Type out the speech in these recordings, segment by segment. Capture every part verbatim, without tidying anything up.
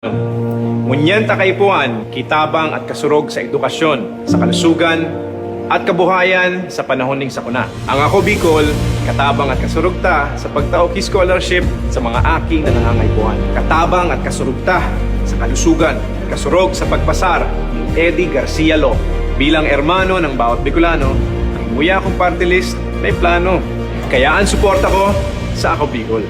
Ngunyan ta kaipuhan, kitabang at kasurog sa edukasyon, sa kalusugan, at kabuhayan sa panahon ning sakuna. Ang Ako Bicol, katabang at kasurog ta sa pagtao ki scholarship sa mga aki na nangangaipuhan. Katabang at kasurog ta sa kalusugan, kasurog sa pagpasar ni Eddie Garcia Law. Bilang hermano ng bawat Bicolano, ang Muya Akong Party List may plano. Kaya ang suporta ko sa Ako Bicol.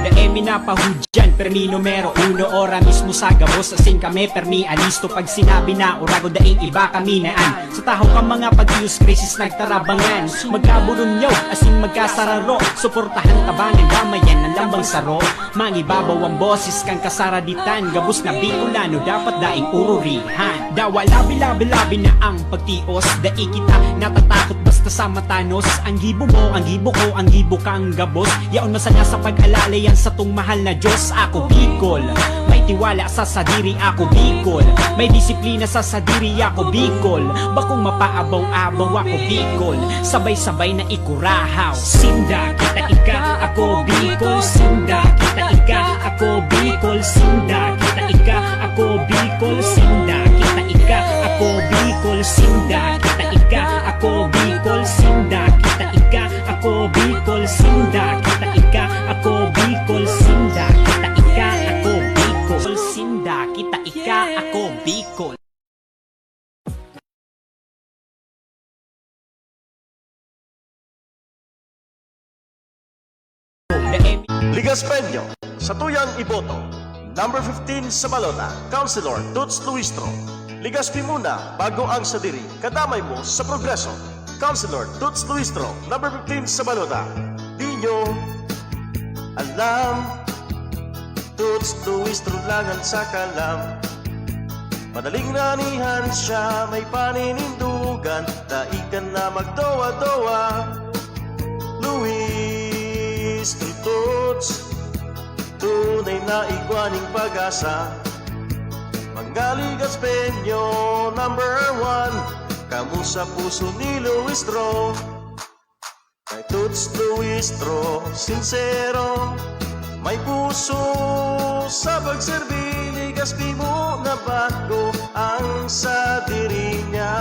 Dai mi napahudyan, permi numero uno, ora mismo sa gabos, asin kami permi alisto. Pag sinabi na Oragon, daing iba kami na an. Sa tahaw kan mga pag-iyos, krisis nagtarabangan, magkaburunyaw, asin magkasararo. Suportahan, tabangan, damayan an lambang saro. Mangibabaw an boses kan kasaraditan, gabos na Bicolano dapat daing ururihan. Dawa labi, labi, labi na ang pagtios. Dai kita natatakot basta sa matanos. Ang gibo mo, ang gibo ko, ang gibo kang gabos. Yaon man sana sa pag-alala yan satong mahal na Diyos. Ako Bicol, may tiwala sa sadiri. Ako Bicol, may disiplina sa sadiri. Ako Bicol, bakong mapaabaw-abaw. Ako Bicol, sabay-sabay na ikurahaw. Sinda kita ika, ako Bicol. Sinda kita ika, ako Bicol. Sinda kita ika, ako Bicol. Sinda kita ika, ako Bicol. Sinda kita ika, ako Bicol. Sinda kita ika, ako Bicol. Sinda kita ika, ako Bicol. Sinda kita ika, ako Bicol. Sinda kita ika, ako Bicol. Ligaspeño, satuyang iboto. Number fifteen sa balota, Councilor Toots Luistro. Ligaspi muna bago ang sadiri, kadamay mo sa progreso. Councilor Toots Luistro, number fifteen sa balota. Di nyo alam, Toots Luistro lang ang sakalam. Madaling ranihan siya, may paninindugan, dai ka na magdowa-dowa. Luis Toots, tunay na igwa ning pag-asa. Mga Ligaspeño, number one, kamo sa puso ni Luistro. Kay Toots Luistro, sinsero, may puso sa pagserbi. Ligaspi muna bago ang sadiri niya.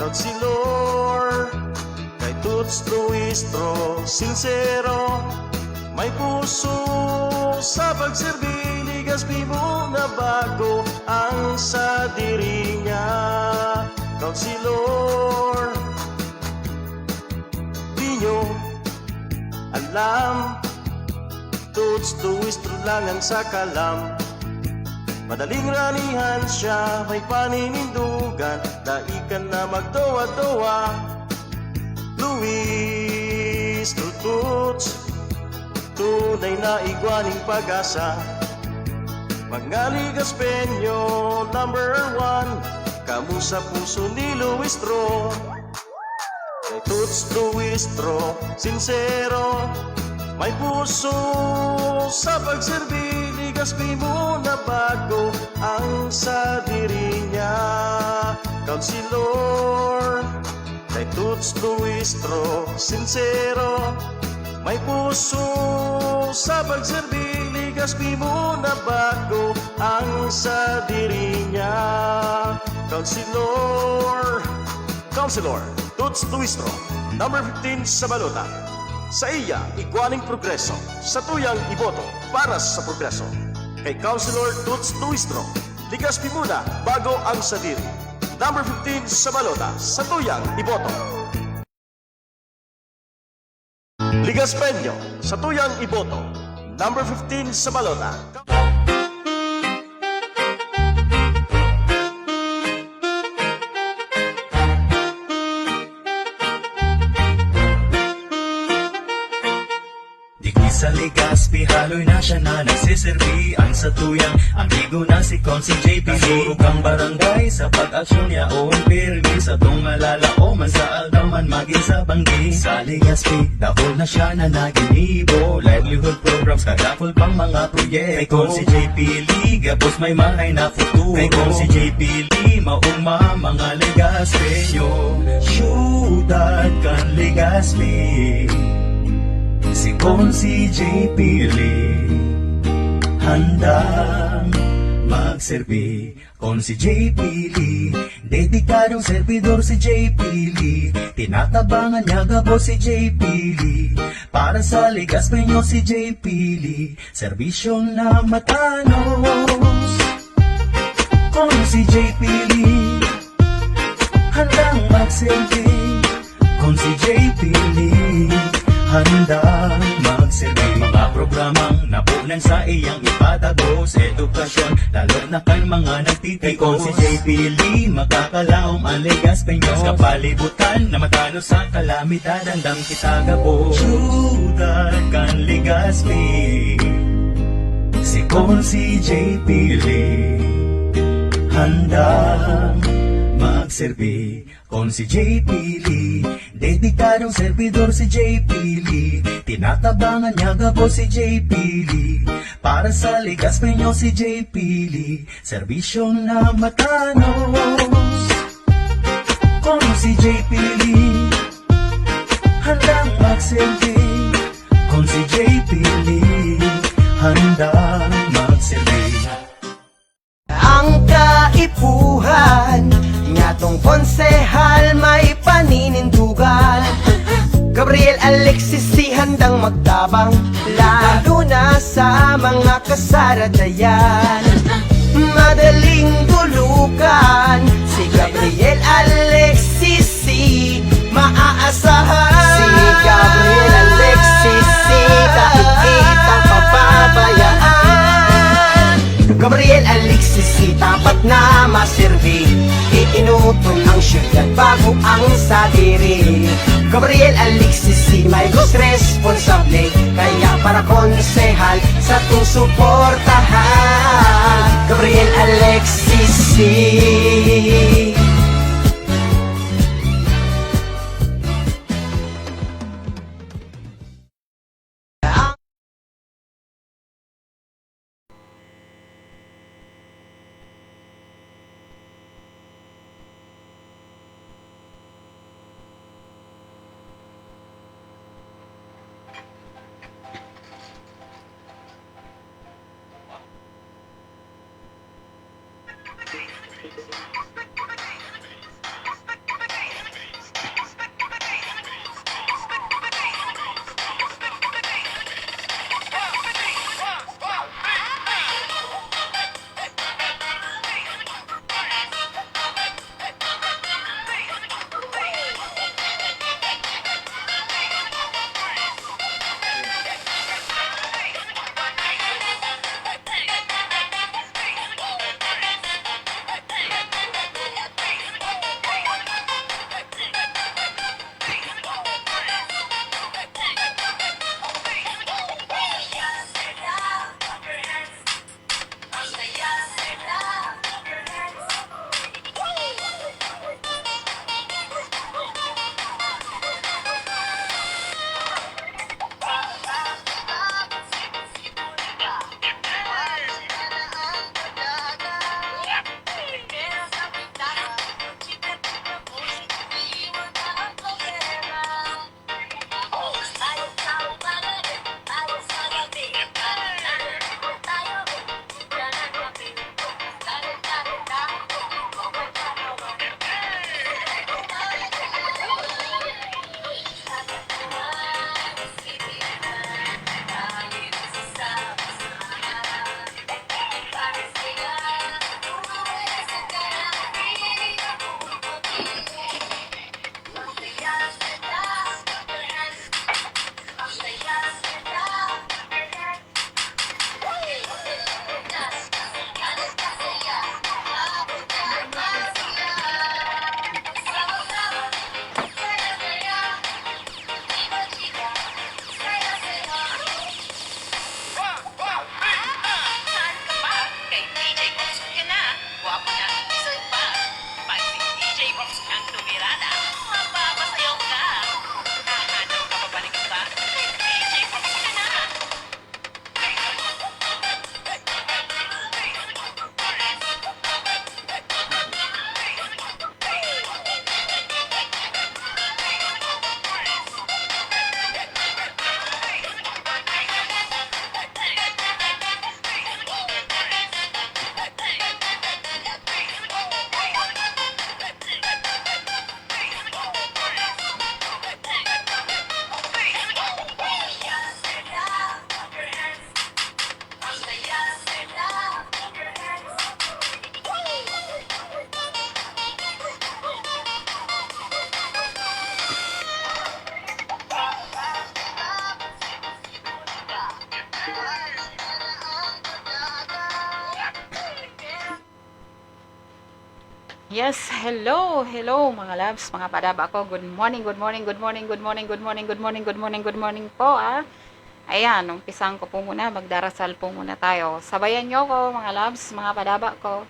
Councilor, kay Toots Luistro, sinsero, may puso sa pagserbi. Ligaspi muna bago ang sadiri niya. Councilor, di nyo alam, Toots Luistro lang ang sakalam. Madaling ranihan siya, may paninindugan, dai ka na magdowa-dowa. Luistro Toots, tunay na igwa ning pag-asa. Mga Ligaspeño, number one, kamo sa puso ni Luistro. Kay Toots Luistro, sinsero, may puso sa pagserbi. Ligaspi muna bago ang sadiri niya. Councilor, kay Toots Luistro, sinsero, may puso sa pagserbi. Ligaspi muna bago ang sadiri niya. Councilor, Councilor Toots Luistro, number fifteen sa balota. Saiya igwa ning progreso, satuyang iboto para sa progreso. Kay Councilor Toots Luistro, ligaspi muna bago ang sadiri. Number fifteen sa balota, satuyang iboto. Ligaspeño, satuyang iboto. Number fifteen sa balota. Digdi sa Legazpi, haloy na siya na nagseserbi. Ang satuyang amigo na si Consi J P. Kasurog ang barangay sa pag-aksyon niya, o pirmi sa tungalala o man sa aldaw man magin sa banggi. Sa Legazpi, dakul na siya na naginibo. Livelihood programs, kadakul pang mga proyekto. Kay Consi J P Lee, gabos may maray na futuro. Kay Consi J P Lee, maugma mga Legazpeño. Siyudad kan Legazpi, si Consi J P Lee. Handang magserbi kon si J P Lee. Dedikadong servidor si J P Lee. Tinatabangan niya gabos si J P Lee. Para sa Legazpeño si J P Lee. Serbisyong namatanos kon si J P Lee. Handang magserbi kon si J P Lee. Handang magserbi. Mga programang napunan sa iyang ipadagos, edukasyon, lalo na kan mga nagtitios. Kon si J P Lee, makakalaom an Legazpeños. Kapalibutan na matanos sa kalamidad, handang kita gabos. Syudad kan Legazpi, si kon si J P Lee. Handang magserbi kon si J P Lee. Dedikadong servidor si J P Lee. Tinatabangan niya gabos si J P Lee. Para sa Legazpeño si J P Lee. Serbisyong namatanos kon si J P Lee. Handang magserbi kon si J P Lee. Handang magserbi. Ang kaipuhan, nyatong konsehal may paninindugan. Gabriel Alexis si handang magtabang, lalo na sa mga kasaradayan. Madaling bulukan, si Gabriel Alexis si maaasahan. Si Gabriel Alexis si dapat kitang pababayaan. Gabriel Alexis si tapat na maserbi, iinuton ang syudad bago ang sadiri. Gabriel Alexis si may responsable, kaya para konsehal satong suportahan. Gabriel Alexis si Yes, hello, hello mga loves, mga padaba ko. Good morning, good morning, good morning, good morning, good morning, good morning, good morning, good morning po, ah. Ayan, umpisahan ko po muna, magdarasal po muna tayo. Sabayan niyo ko, mga loves, mga padaba ko.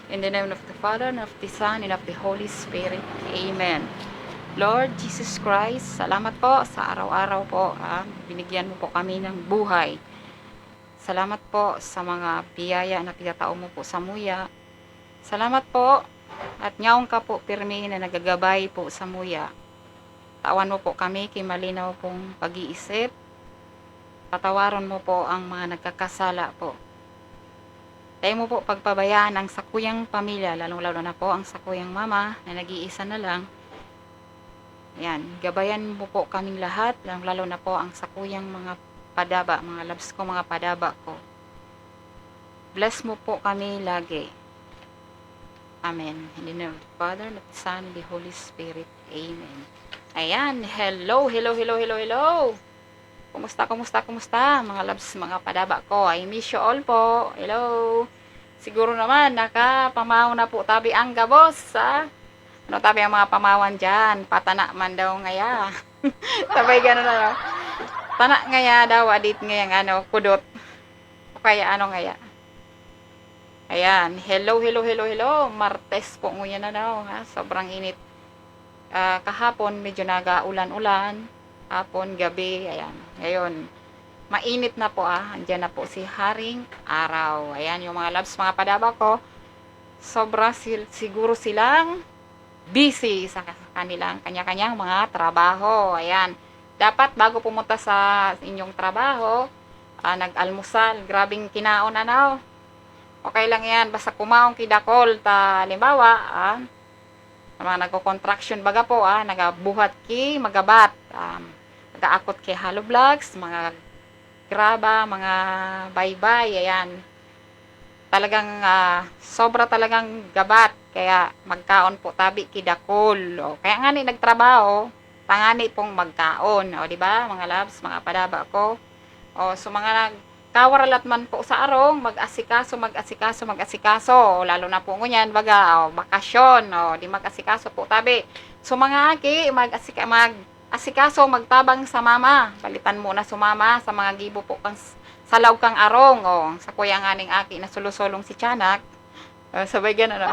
In the name of the Father, and of the Son, and of the Holy Spirit. Amen. Lord Jesus Christ, salamat po sa araw-araw po, ah. Binigyan mo po kami ng buhay. Salamat po sa mga biyaya na pinatao mo po samuya. Salamat po at nyaong ka po pirmi na nagagabay po samuya. Tawan mo po kami ki malinaw pong pag-iisip. Patawaron mo po ang mga nagkakasala po. Dai mo po pagpabayaan ang sakuyang pamilya, lalong-lalo na po ang sakuyang mama na nag-iisa na lang. Ayan, gabayan mo po kaming lahat, lalong-lalo na po ang sakuyang mga padaba, mga loves ko, mga padaba ko. Bless mo po kami lagi. Amen. In the name of the Father, and of the Son, and the Holy Spirit. Amen. Ayan, hello, hello, hello, hello, hello. Kumusta, kumusta, kumusta, mga loves, mga padaba ko? I miss you all po. Hello. Siguro naman, nakapamahaw na po tabi ang gabos, ha? Ano tabi ang mga pamawan diyan? Patana man daw ngaya. Sabay ganun, ano? Tana ngaya daw, adit ngayang, ano, kudot. O kaya, ano ngaya? Ayan. Hello, hello, hello, hello. Martes po nguyan na daw, ha? Sobrang init. Ah, kahapon, medyo nag-aulan-ulan. Hapon, gabi, ayan. Ngayon, mainit na po, ah. Andiyan na po si Haring Araw. Ayan, yung mga loves, mga padaba ko. Sobra sil-, siguro silang busy sa ka-, kanilang kanya-kanyang mga trabaho. Ayan. Dapat bago pumunta sa inyong trabaho, ah, nag-almusal. Grabing kinaon, ano? Okay lang yan. Basta kumaon ki dakol. Ta, halimbawa, ah, mga nagko-construction baga po, ah, nagabuhat ki magabat. Um, nagaakot ki hollow blocks, mga graba, mga baybay, ayan. Talagang, ah, sobra talagang gabat. Kaya magkaon po tabi ki dakol. O, kaya ngani nagtrabaho, tangani pong magkaon. O, di ba, mga loves, mga padaba ko? O, so mga nagkawaralat man po sa arong, mag-asikaso, mag-asikaso, mag-asikaso. O, lalo na po ngunyan, baga, o, bakasyon. O, di mag-asikaso po tabi. So mga aki, mag-asika-, mag-asikaso, magtabang sa mama. Palitan mo na so mama sa mga gibo po kang s-, salaw kang arong. O, ang sakuya nganing aki na sulo-sulong si Tiyanak. Ah, sabay ganun, ano?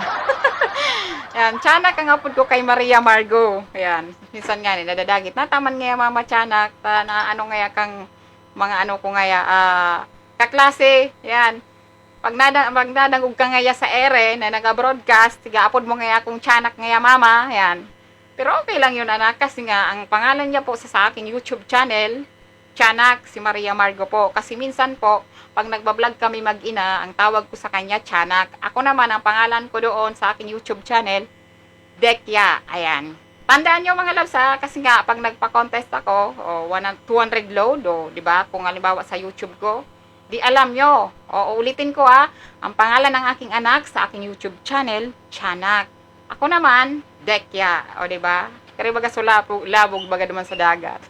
Yan, Tiyanak ang apod ko kay Maria Margo. Ayan, minsan nga, eh, nadadagit. Nataman ngaya, Mama Tiyanak, ta, na ano ngaya kang mga ano ko ngaya, ah, kaklase. Yan. Pag nada-, pag nadangog ka ngaya sa ere na naga-broadcast, tiga apod mo ngaya akong Tiyanak ngaya, Mama. Yan. Pero okay lang yun, anak, kasi nga, ang pangalan niya po sa, sa aking YouTube channel, Tiyanak, si Maria Margo po. Kasi minsan po, pag nagbablog kami mag-ina, ang tawag ko sa kanya, Tiyanak. Ako naman, ang pangalan ko doon sa aking YouTube channel, Dekya. Ayan. Tandaan nyo, mga loves, ha? Kasi nga, pag nagpa-contest ako, o, one, two hundred load, o, di ba? Kung halimbawa sa YouTube ko, di alam nyo. O, uulitin ko, ha? Ang pangalan ng aking anak sa aking YouTube channel, Tiyanak. Ako naman, Dekya. O, di ba? Kaya baga sulabog, labog baga naman sa dagat.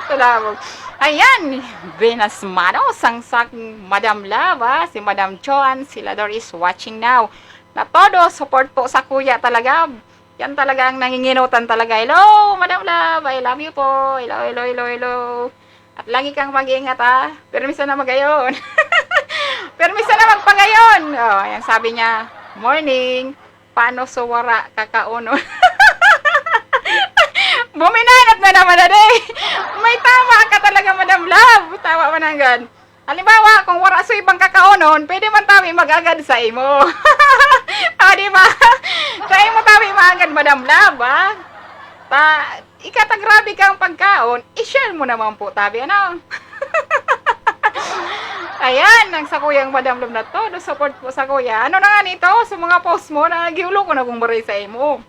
Sulabog. Ayan, buenas manos, sangsak Madam Love, ha? Si Madam Joan Silador is watching now. Na todo, support po sa kuya talaga. Yan talaga ang nanginginutan talaga. Hello, Madam Love. I love you po. Hello, hello, hello, hello. At lagi kang mag-iingat, ha. Permiso na magayon. Permiso na magpagayon. O, ayan, sabi niya, "Morning. Paano so wara kakaonon?" Buminanat na naman, ade. May tama ka talaga, Madam Love. Tama man hanggan. Halimbawa, kung wara so ibang kakaonon, pwede man tabi mag-agad sa imo. O, di ba? Sa imo tabi maagad, Madam Love, ha? Ta, ika ta grabe kang pagkaon, i-share mo naman po tabi, ano? Ayan, ang sakuyang Madam Love na todo, support po sa kuya. Ano na nga nito? Sa mga post mo, na giulo ko na kung baray sa imo.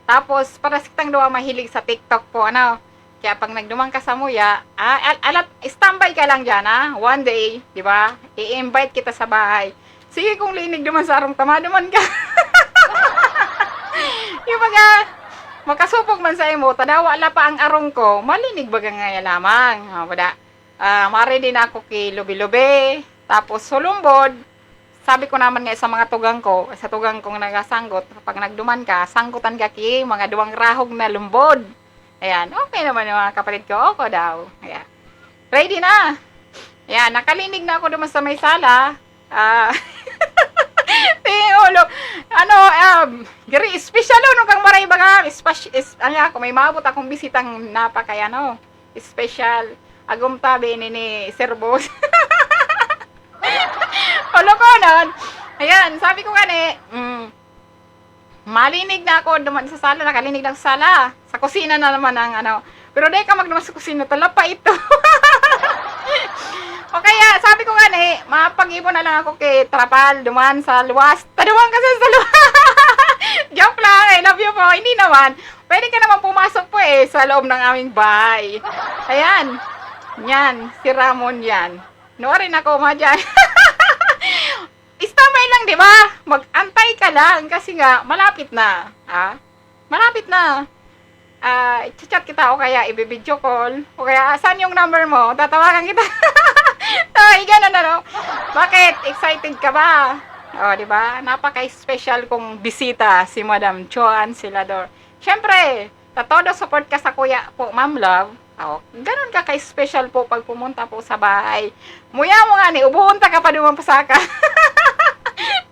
Tapos, para sa kitang duwa mahilig sa TikTok po, ano? Kaya pag nagduman ka sa muya, ah, al-, alat, standby ka lang dyan, ha? One day, di ba? I-invite kita sa bahay. Sige, kung linig duman sa arong tama, duman ka. Yung mga makasupog man sa imo, tadawa la pa ang arong ko, malinig baga ngaya lamang. Ah, wala. Ah, mare din ako ki Lubi-Lubi, tapos Sulumbod, Sabi ko naman nga sa mga tugang ko, sa tugang kong nagasanggot, kapag nagduman ka, sanggutan ka ki mga duwang rahog na lumbod. Ayan, okay naman yung mga kapatid ko. Oko daw. Ayan. Ready na. Ayan, nakalinig na ako duman sa may sala. Ah, ti ulo. Ano, um, gari, special, no, kang maray baga, special, is, ano, ako, may maabot akong bisitang napakay, ano, special. Agom tabi ni, ni Sir Boss. Ulo ko nun. Ayan, sabi ko gani, mm, malinig na ako duman sa sala, nakalinig na sa sala. Sa kusina na naman ang ano. Pero dai ka magduman sa kusina, talapa ito. O kaya, sabi ko gani, mapag-ibo na lang ako kay Trapal, duman sa luwas. Taduman ka sa, sa luwas. Joke lang, I love you po. Hindi naman. Pwede ka naman pumasok po eh, sa loob ng aming bahay. Ayan. Yan, si Ramon yan. Nuarin ako, ma, dyan. Standby lang, di ba? Mag-antay ka lang kasi nga, malapit na. Ah, malapit na. Ah, i-chat kita o kaya i-video call. O kaya, "Saan yung number mo? Tatawagan kita." Ay, ganun, ano? Bakit? Excited ka ba? O, di ba? Napaka-special kong bisita, si Madam Joan Silador. Siyempre, sa todo support ka sa kuya po, Ma'am Love. O, ganun ka ka-special po pag pumunta po sa bahay. Muya mo nga ni, ubuhon ta ka pa duman pasaka.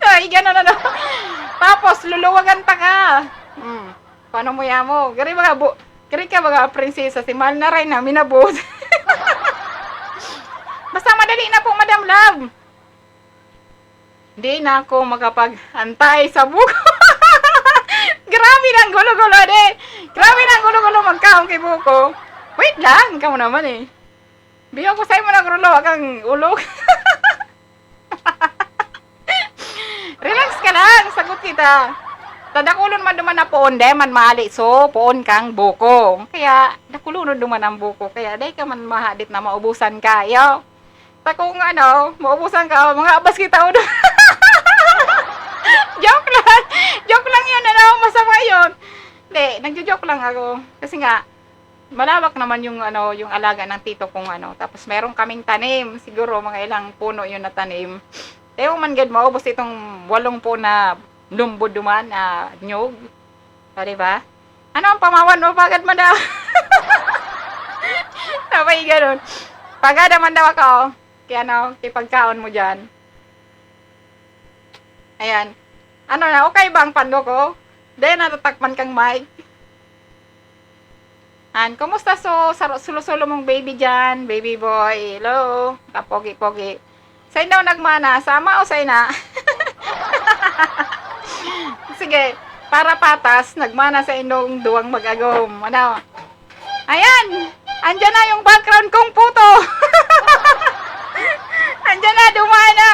Ay, ganun, ano? Tapos, luluwagan ta ka. Hmm. Paano mo yamo? Gari baga bu-, gari ka baga prinsesa, si mahal na Reyna, minabot. Basta madali na po, Madam Love. Di na ako makapag-antay sa buko. Grabe ng gulo-gulo, de. Grabe ng gulo-gulo magkaon kay buko. Wait lang, ikaw naman eh. Biyo ko sa'yo mo nagrulo, kang ulo. Relax ka lang, sagot kita. Tadakulon man duman na poon, dai man maali, so, poon kang buko. Kaya, dakulon duman ang buko. Kaya, dai ka man mahadit na maubusan ka, yo. Ta kung ano, maubusan ka, mga abas kita, uno. Joke lang. Joke lang yun, ano, masama yun. Hindi, nagjo-joke lang ako. Kasi nga, malawak naman yung, ano, yung alaga ng tito kong, ano. Tapos meron kaming tanim, siguro mga ilang puno yun na tanim. Ewan man gad maubos itong walong po na lumbod duman, ah, nyog. O, di ba? Ano ang pamawan mo? Pagad man daw. Sabay ganun. Pagad naman daw ako. Kaya ano, kay pagkaon mo dyan. Ayan. Ano na, okay ba ang pando ko? Dahil natatakpan kang mic. An, kumusta so, sa, sulo-sulo mong baby dyan, baby boy? Hello, kapogi-pogi. Sain daw nagmana? Sa ama o sa ina? Sige, para patas, nagmana sa indong duwang mag-agom. Ano? Ayan! Andyan na yung background kong puto! Andyan na, dumaan na!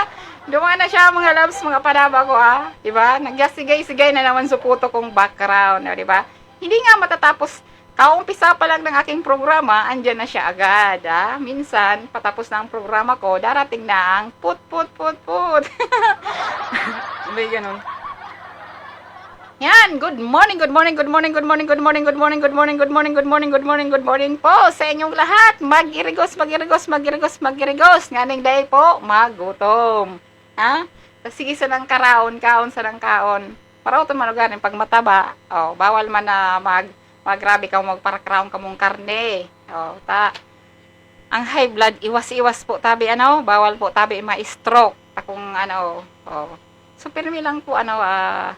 Dumaan na siya, mga loves, mga padaba ko, ah. Diba? Nagyasigay-sigay na naman sa puto kong background, ah, diba? Hindi nga matatapos, kaumpisa pa lang ng aking programa, andyan na siya agad, ah. Minsan, patapos na ang programa ko, darating na ang put, put, put, put. May ganun. Yan, good morning, good morning, good morning, good morning, good morning, good morning, good morning, good morning, good morning, good morning, good morning po sa inyong lahat. Mag-irigos, mag-irigos, mag-irigos, mag-irigos. Nganing dai po magutom. Ha? Sige sa nang karaon, kaon sa nang kaon. Paraot man lugar yung pagmataba. Oh, bawal man na mag, magrabe ka magparakaraon kamong karne. Oh, ta, ang high blood, iwas-iwas po tabi, ano, bawal po tabi ma-stroke. Takong ano, oh. So, pirmi lang po, ano, ah,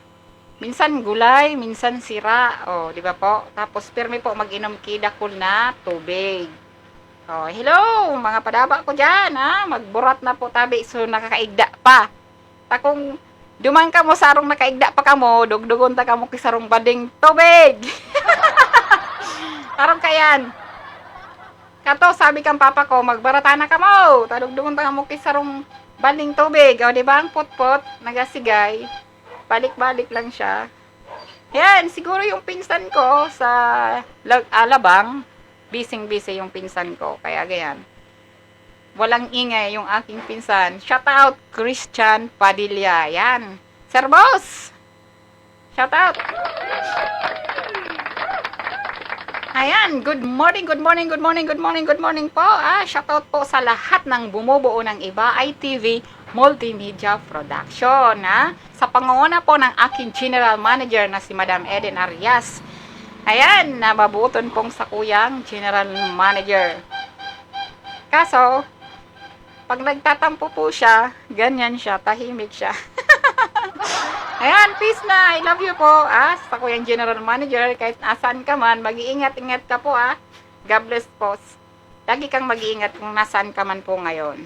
minsan gulay, minsan sira, oh, di ba po? Tapos, pirmi po mag-inom ki dakul na tubig. Oh, hello, mga padaba ko dyan, ha? Magburat na po tabi, so nakakaigda pa. Takong duman kamo sarong nakaigda pa kamo, dugdugon ta kamo ki sarong bading tubig. Parang kayan. Kato, sabi kang papa ko, "Magbarata na kamo. Tadugdugon ta kamo ki sarong balding tubig." O, di ba? Ang potpot, nagasigay. Balik-balik lang siya. Yan, siguro yung pinsan ko sa lag-, ah, labang, bising-busy yung pinsan ko. Kaya ganyan. Walang ingay yung aking pinsan. Shout out, Christian Padilla. Yan. Sir Boss! Shout out! Ayan, good morning, good morning, good morning, good morning, good morning po. Ah, shout out po sa lahat ng bumubuo ng Iba I T V Multimedia Production, ha? Sa pangunguna po ng aking general manager na si Madam Eden Arias. Ayan, nababuton pong sakuyang general manager. Kaso, pag nagtatampo po siya, ganyan siya, tahimik siya. Ayan, peace na. I love you po, ah, sa kuyang general manager. Kahit asan ka man, mag-iingat-ingat ka po, ah. God bless po. Lagi kang mag-iingat kung nasaan ka man po ngayon.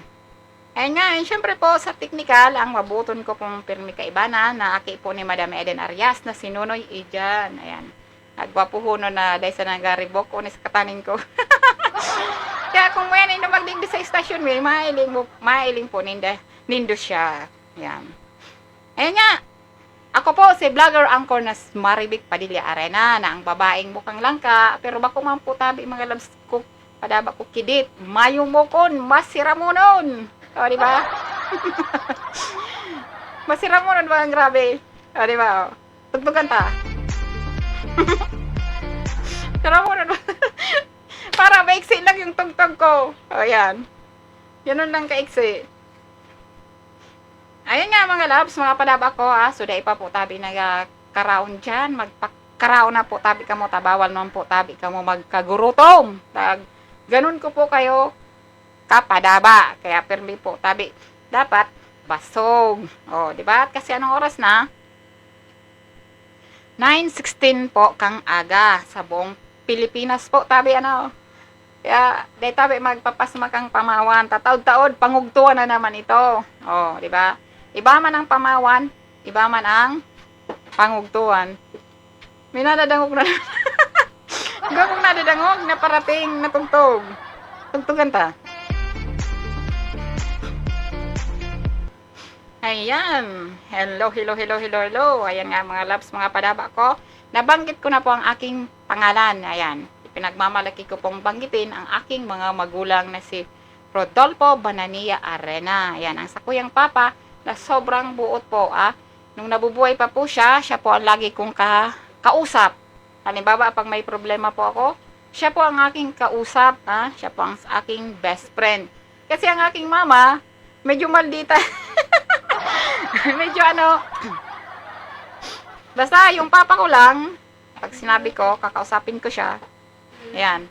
Ayan nga, and syempre po, sa teknikal, ang mabuton ko pong pirmi kaibanan na aki po ni Madam Eden Arias na si Nonoy Ijan. Ayan. Nagwapuhonon na dahil sa nagaribok ko ni sa katanin ko. Kaya kung may nindo magdigdi sa istasyon, may mailing mo, mailing po ninda, nindo siya. Ayan. Ayan nga. Ako po, si vlogger anchor na s-, Marivic Padilla Arena, na ang babaeng mukhang langka, pero bako man po tabi, mga loves ko, padaba ko kidit, mayo mokon, masiramonon. O, di ba? Masiramonon ba ang grabe? O, di ba? O. Tugtugan ta. Siramonon ba? Para maiksi lang yung tugtog ko. O, yan. Ganun lang kaiksi. Ayan nga, mga loves, mga padaba ko, ah. So, dai pa po tabi nagkaraon dyan. Magpakaraon na po tabi kamo, ta bawal naman po tabi kamo magkagurutom. Tag, ganun ko po kayo kapadaba. Kaya pirmi po tabi. Dapat basog. O, di ba? Kasi anong oras na? Nine sixteen po kang aga sa buong Pilipinas po, tabi, ano. Kaya, dai tabi magpapasma kang pamawan. Tataod-taod, pangugtuan na naman ito. O, di ba? Iba man ang pamawan, iba man ang pangugtuan. May nadadangog na. Gabong nadadangog na parating na tugtog. Tugtugan ta. Ayan. Hello, hello, hello, hello, hello. Ayan nga, mga loves, mga padaba ko. Nabanggit ko na po ang aking pangalan. Ayan. Ipinagmamalaki ko pong banggitin ang aking mga magulang na si Rodolfo Banania Arena. Ayan, ang sakuyang papa na sobrang buot po, ah. Nung nabubuhay pa po siya, siya po ang lagi kong ka-, kausap. Halimbawa, pag may problema po ako, siya po ang aking kausap, ah. Siya po ang s-, aking best friend. Kasi ang aking mama, medyo maldita. Medyo ano, basta yung papa ko lang, pag sinabi ko, kakausapin ko siya. Ayan.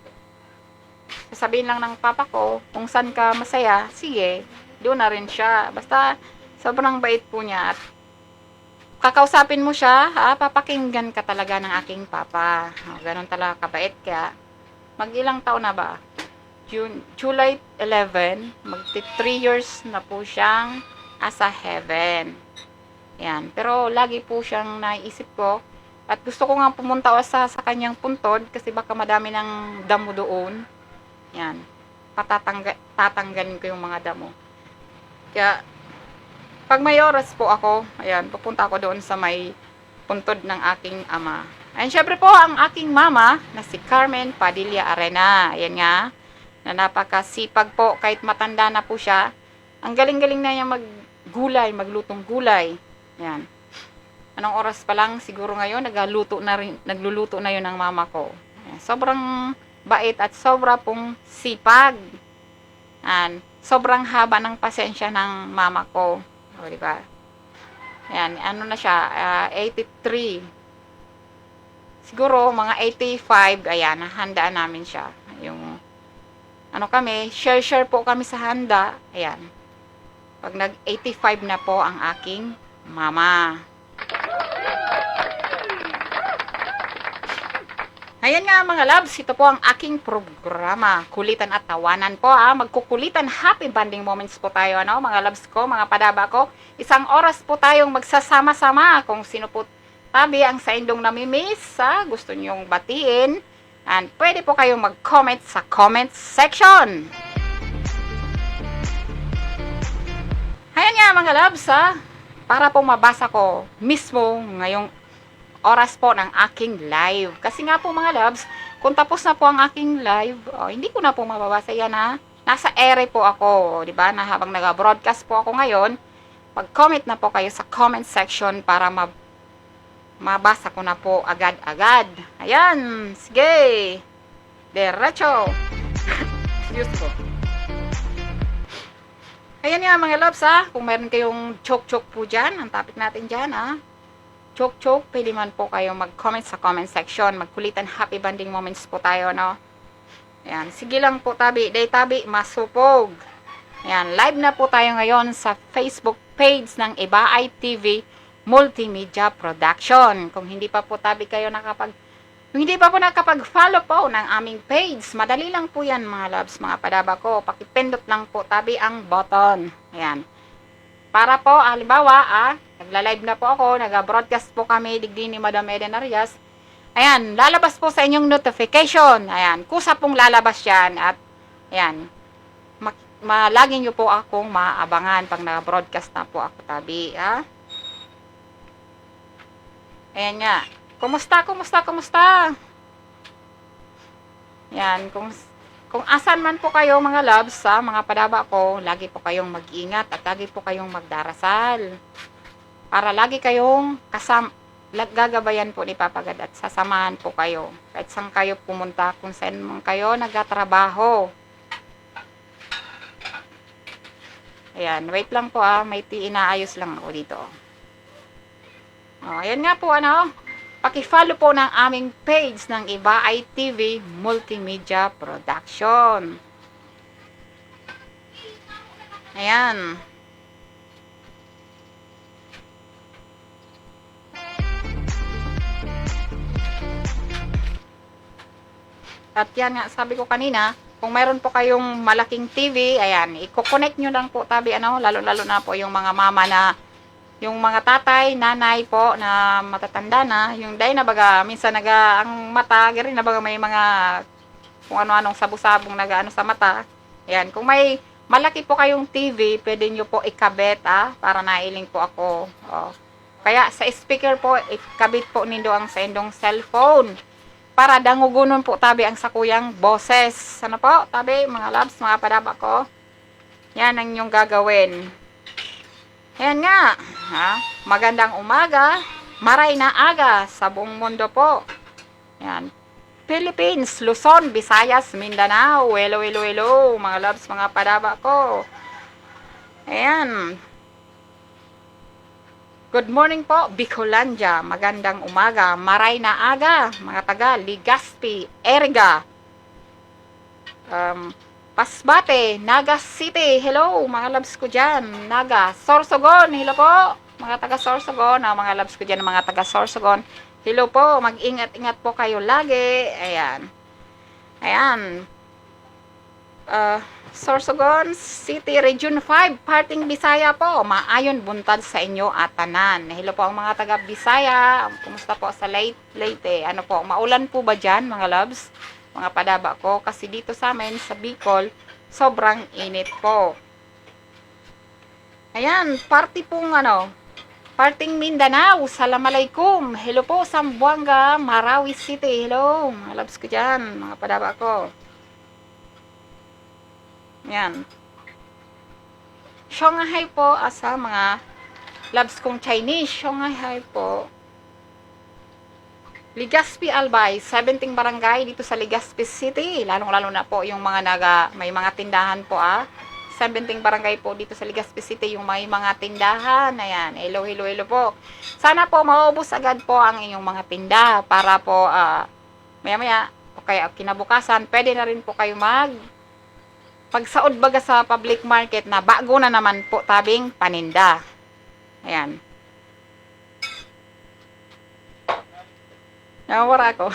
Sasabihin lang ng papa ko, kung saan ka masaya, sige, doon na rin siya. Basta, sobrang bait po niya. At kakausapin mo siya, ha, papakinggan ka talaga ng aking papa. O, ganun talaga kabait. Kaya, mag-ilang taon na ba? June, July eleven, magti three years na po siyang asa heaven. Yan. Pero lagi po siyang naiisip ko. At gusto ko nga pumunta o sa, sa kanyang puntod kasi baka madami ng damo doon. Yan. Patatangga-, tatanggalin ko yung mga damo. Kaya, pag may oras po ako, ayan, pupunta ako doon sa may puntod ng aking ama. And syempre po, ang aking mama na si Carmen Padilla Arena. Ayan nga, na napakasipag po, kahit matanda na po siya. Ang galing-galing na niya maggulay, maglutong gulay. Yan. Anong oras pa lang siguro ngayon, nagluto na rin, nagluluto na yun ang mama ko. Yan. Sobrang bait at sobra pong sipag. Yan. Sobrang haba ng pasensya ng mama ko. O, di ba? Yan. Ano na siya, ah, eighty-three. Siguro, mga eighty-five, ayan, handaan namin siya. Yung, ano kami, share-share po kami sa handa. Ayan. Pag nag eighty-five na po ang aking mama. Ayan nga, mga loves, ito po ang aking programa. Kulitan at tawanan po, ah. Magkukulitan, happy bonding moments po tayo, ano, mga loves ko, mga padaba ko. Isang oras po tayong magsasama-sama. Kung sino po tabi ang saindong namimiss, ah, gusto niyong batiin, and pwede po kayong mag-comment sa comment section. Ayan nga, mga loves, ah, para po mabasa ko mismo ngayong oras po ng aking live. Kasi nga po, mga loves, kung tapos na po ang aking live, oh, hindi ko na po mababasa yan, ha. Nasa ere po ako, di ba, na habang nag-broadcast po ako ngayon, mag-comment na po kayo sa comment section para ma-, mabasa ko na po agad-agad. Ayan, sige. Diretso. Diyos ko. Ayan nga, mga loves, ah, kung meron kayong chok-chok po dyan, ang topic natin dyan, ah, chok-chok, pwede man po kayo mag-comment sa comment section. Magkulitan, happy bonding moments po tayo, no? Ayan, sige lang po, tabi. Day tabi, masupog. Ayan, live na po tayo ngayon sa Facebook page ng Ibaay T V Multimedia Production. Kung hindi pa po, tabi, kayo nakapag Kung hindi pa po nakapag-follow po ng aming page, madali lang po yan, mga loves, mga padaba ko. Pakipindot lang po, tabi, ang button. Ayan. Para po, halimbawa, ah, nagla-live na po ako, nag-broadcast po kami, digdi ni Madam Eden Arias. Ayan, lalabas po sa inyong notification. Ayan, kusa pong lalabas yan. At, ayan, mak- ma- lagi nyo po akong maaabangan pag nag-broadcast na po ako, tabi, ah. Ayan nga. Kumusta, kumusta, kumusta? Yan, kung, kung asan man po kayo, mga loves, sa mga padaba ko, lagi po kayong mag-iingat at lagi po kayong magdarasal. Para lagi kayong kasam-, lag-, gagabayan po ni Papa God at sasamahan po kayo. Kahit saan kayo pumunta, kung saan man kayo nagtatrabaho. Ayan, wait lang po, ah, may ti-, inaayos lang ako dito. Oh, ayan nga po, ano, paki-follow po ng aming page ng Ibaay T V Multimedia Production. Ayan. At yan nga, sabi ko kanina, kung mayroon po kayong malaking T V, ayan, i-connect nyo lang po, tabi, ano, lalo-lalo na po yung mga mama na, yung mga tatay, nanay po na matatanda na, yung dai na baga, minsan naga, ang mata, gari na baga may mga kung ano-anong sabo-sabong nag-aano sa mata. Ayan, kung may malaki po kayong T V, pwede nyo po ikabit, ah, para nailing po ako. Oh. Kaya sa speaker po, ikabit po nindo ang saindong cellphone para dangogonon po, tabi, ang sakuyang boses. Ano po, tabi, mga loves, mga padaba ko? Yan ang inyong gagawin. Ayan nga. Ha? Magandang umaga. Maray na aga sa buong mundo po. Yan. Philippines, Luzon, Visayas, Mindanao. Hello, hello, hello, mga loves, mga padaba ko. Ayan. Good morning po, Bicolandia. Magandang umaga. Maray na aga, mga taga Legazpi, Erga. Um, Pasbate, Naga City. Hello, mga loves ko dyan. Naga, Sorsogon. Hello po, mga taga Sorsogon. Ah, mga loves ko dyan, mga taga Sorsogon. Hello po, mag-ingat-ingat po kayo lagi. Ayan. Ayan. Ah, Sorsogon City, Region five, parting Bisaya po. Maayong buntag sa inyo at tanan. Hello po ang mga taga Bisaya. Kumusta po sa Leyte? Leyte? Ano po, maulan po ba dyan, mga loves? Mga padaba ko. Kasi dito sa amin, sa Bicol, sobrang init po. Ayan, party pong ano, parting Mindanao, Salam Aleikum. Hello po, Zamboanga, Marawi City. Hello, mga loves ko dyan, mga padaba ko. Yan. Shanghai po, ah, sa mga loves kong Chinese. Shanghai po. Legazpi, Albay, seventeen barangay dito sa Legazpi City. Lalong-lalo na po yung mga naga-, may mga tindahan po, ah. Seventeen barangay po dito sa Legazpi City, yung may mga tindahan. Ayan, hello, hello, hello po. Sana po maubos agad po ang inyong mga tinda para po, ah, maya-maya, o kaya kinabukasan, pwede na rin po kayo mag-, pagsaod baga sa public market na bago na naman po tabing paninda. Ayan. Nawawara ako.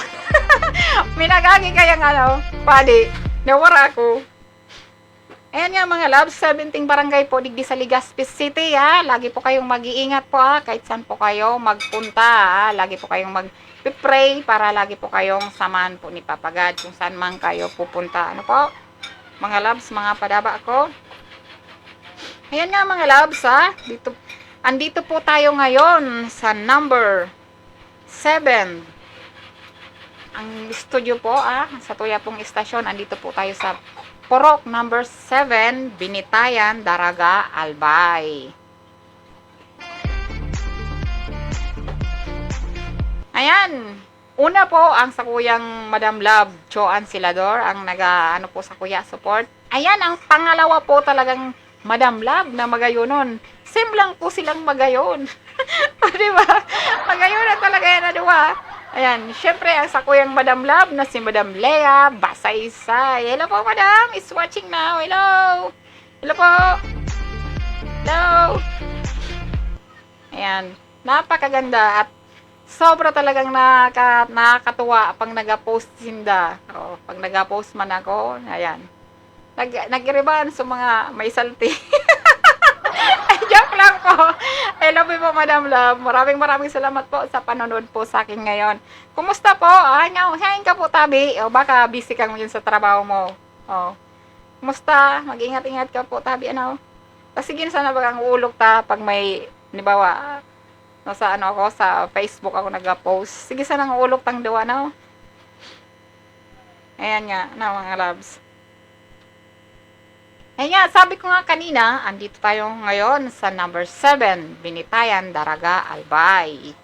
May nag-agi kayang ano, padi. Nawawara ako. Ayan nga, mga loves, seventeen barangay po digdi sa Legazpi City, ha. Lagi po kayong mag-iingat po, ha, kahit saan po kayo magpunta, ha. Lagi po kayong mag-pray para lagi po kayong samahan po ni Papa God kung saan man kayo pupunta. Ano po? Mga loves, mga padaba ko. Ayan nga, mga loves, ha. Dito, andito po tayo ngayon sa number seven. Ang studio po, ah, sa tuya pong istasyon, andito po tayo sa Purok number seven, Binitayan, Daraga, Albay. Ayan. Una po, ang sakuyang Madam Love, Joan Silador, ang naga, ano po, sakuya, support. Ayan, ang pangalawa po talagang Madam Love na magayonon. Same lang po silang magayon. O, di ba? Magayon na talaga yan na duwa. Ayan, syempre, ang sakuyang Madam Love na si Madam Lea Basaysay. Hello po, Madam. Is watching now. Hello. Hello po. Hello. Ayan. Napakaganda at sobra talagang nakaka-, nakakatuwa pag naga-post sinda. Oo, pag naga-post man ako, ayan. Nag-, nag-iiribahan sa mga may salti. Ay, joke lang po. I love you po, Madam Love. Maraming, maraming salamat po sa panonood po sa akin ngayon. Kumusta po? Ah, nga, hain ka po, tabi? O baka busy ka ngayon sa trabaho mo. O. Kumusta? Mag-ingat-ingat ka po, tabi, ano? Tas sige na sana bagang uulog ta pag may, halimbawa, nasa ano ako, sa Facebook ako nag-post. Sige sana ang uulog tang duwa, no? Ayan nga, na, mga loves. Ayan nga, sabi ko nga kanina, andito tayo ngayon sa number seven, Binitayan, Daraga, Albay.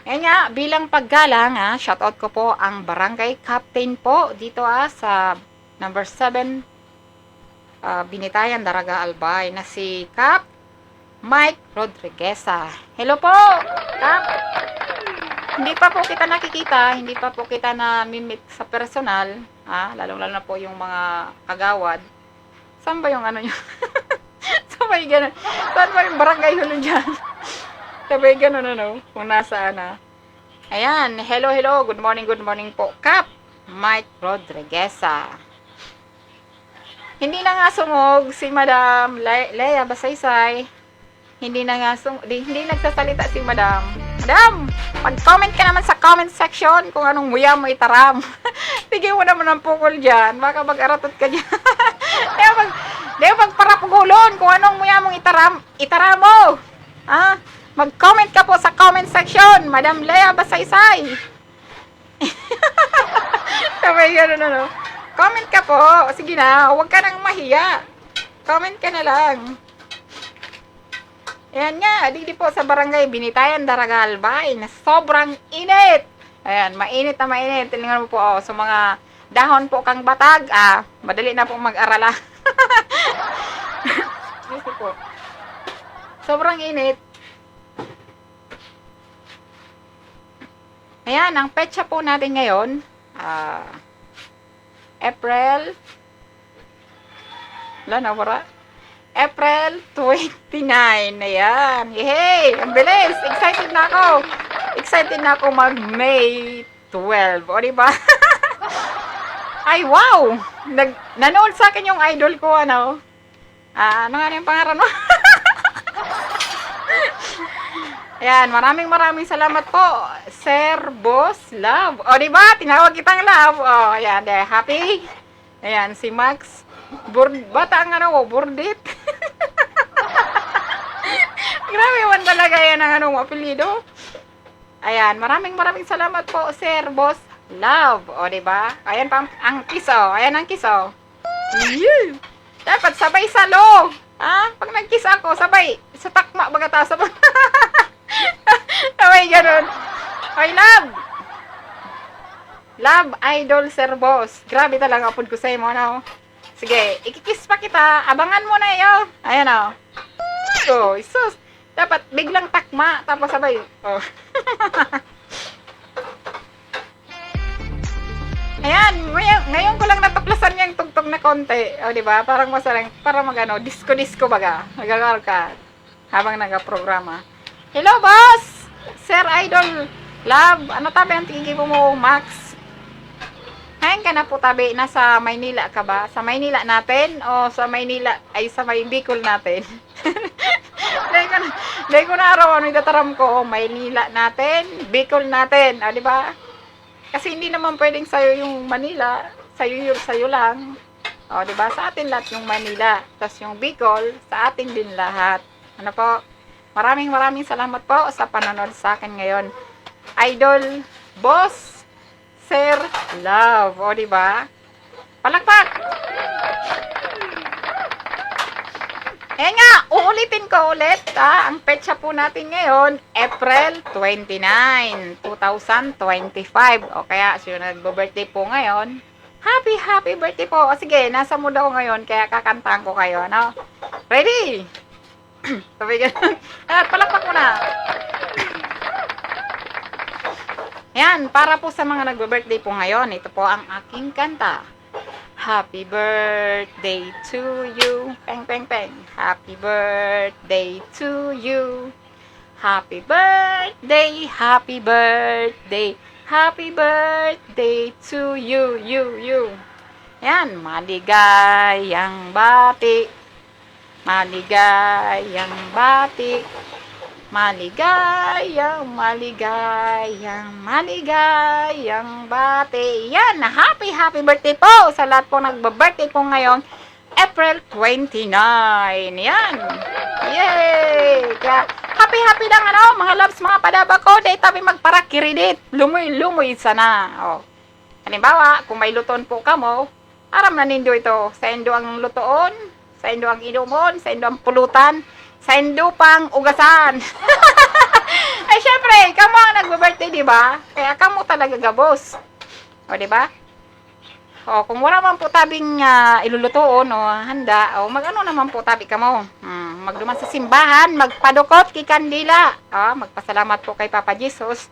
Ayan nga, bilang paggalang, ah, shoutout ko po ang barangay captain po dito, ah, sa number seven, ah, Binitayan, Daraga, Albay, na si Cap Mike Rodrigueza. Hello po, Cap! Hindi pa po kita nakikita, hindi pa po kita na-meet sa personal, ah, lalong-lalo na po yung mga kagawad. Saan ba yung ano nyo? Saan ba yung ganun? Saan ba yung barangay hall nyo dyan? Saan ba yung ganun, ano? Kung nasaan, ah. Ayan. Hello, hello. Good morning, good morning po, Cap Mike Rodrigueza. Hindi na nga sungog si Madam Le-, Lea Basaysay. Hindi na nga sung-, di, hindi nagsasalita si Madam. Madam, mag-comment ka naman sa comment section kung anong muya mo itaram. Tigil mo naman ang pukol dyan. Baka mag-aratot ka dyan. Di mo mag-, di mo magparapugulon kung anong muya mong itaram, itaram mo. Ah, mag-comment ka po sa comment section, Madam Lea Basaysay. Sabay ganun, ano? Comment ka po. Sige na, huwag ka nang mahiya. Comment ka na lang. Ayan nga, digdi po sa barangay Binitayan, Daraga, Albay, na sobrang init. Ayan, mainit na mainit. Tingnan mo po, oh, sa mga dahon po kang batag, ah, madali na pong mag-arala. Excuse me po. Sobrang init. Ayan, ang petsa po natin ngayon, ah, April, wala, nawara. April twenty-nine. Ayan. Yehey! Ang bilis! Excited na ako. Excited na ako mag May twelve. O, di ba? Ay, wow! Nag-, nanood sa akin yung idol ko, ano? Ah, ano nga yung pangaran mo? Ayan, maraming, maraming salamat po, Sir Boss Love. O, di ba? Tinawag kitang Love. O, ayan, de, happy. Ayan, si Max. Bur-, bata ang ano ko, Burdit. Grabe man talaga yan ang ano mo, apelyido. Ayan, maraming, maraming salamat po, Sir Boss Love. O, di ba? Ayan pa ang, ang kiss, o. Ayan ang kiss, o. Yun. Dapat sabay sa lo. Ha? Pag nag-kiss ako, sabay. Sa takma, baga ta, sabay. Sabay ganun. Oy, love. Love, idol, Sir Boss. Grabe talaga, apod ko sa'yo mo, no? Sige, ikikiss pa kita. Abangan mo na, yo. Ayan, o. Oh, sus. Dapat biglang takma, tapos sabay. Oh. Ayan, ngayon, ngayon ko lang natuklasan yung tugtog na konti. O, di ba? Parang masarang, parang mag-ano, disco-disco baga. Nagagawa ka habang nagaprograma. Hello, boss! Sir Idol Love, ano tabi ang tingin mo, Max? Ngayon ka na po tabi, nasa Maynila ka ba? Sa Maynila natin o sa Maynila, ay sa may Bicol natin? Dahil ko na, dahil ko na araw, ano itataram ko, oh, Maynila natin, Bicol natin, ah, di ba? Kasi hindi naman pwedeng sa'yo yung Manila, sa'yo yun, sa'yo lang. O, di ba? Sa atin lahat yung Manila. Tas yung Bicol, sa atin din lahat. Ano po? Maraming, maraming salamat po sa panonood sa akin ngayon. Idol, Boss, Sir Love. O, di ba? Palakpak! Ayan nga, uulitin ko ulit, ha? Ang petsa po natin ngayon, April twenty-nine, two thousand twenty-five. O kaya, sino nagbo-birthday po ngayon? Happy, happy birthday po. O sige, nasa mood ako ngayon, kaya kakantahan ko kayo, ano? Ready? Sabi ganun. At palakpak muna. Yan, para po sa mga nagbe-birthday po ngayon, ito po ang aking kanta. Happy birthday to you. Peng, peng, peng. Happy birthday to you. Happy birthday, happy birthday, happy birthday to you, you, you. Yan, maligayang bati. Maligayang bati. Maligayang, maligayang, maligayang bati. Yan, happy, happy birthday po sa lahat po nagbe-birthday po ngayong April twenty-nine. Yan. Yay! Kaya, happy, happy lang, ano, mga loves, mga padaba ko. Dai tabi magparakiridit. Lumoy-lumoy sana. Oh. Halimbawa, kung may lutoon po kamo, aram na nindo ito. Saindo ang lutoon, saindo ang inomon, saindo ang pulutan, saindo pang ugasan. Ay, syempre, kamo ang nagbe-birthday, di ba? Kaya kamo talaga gabos. O, di ba? O, kung wala man po tabing, ah, ilulutoon o handa, o, mag-ano naman po tabi kamo. Hmm, magduman sa simbahan, magpadukot ki kandila. Ah, magpasalamat po kay Papa Jesus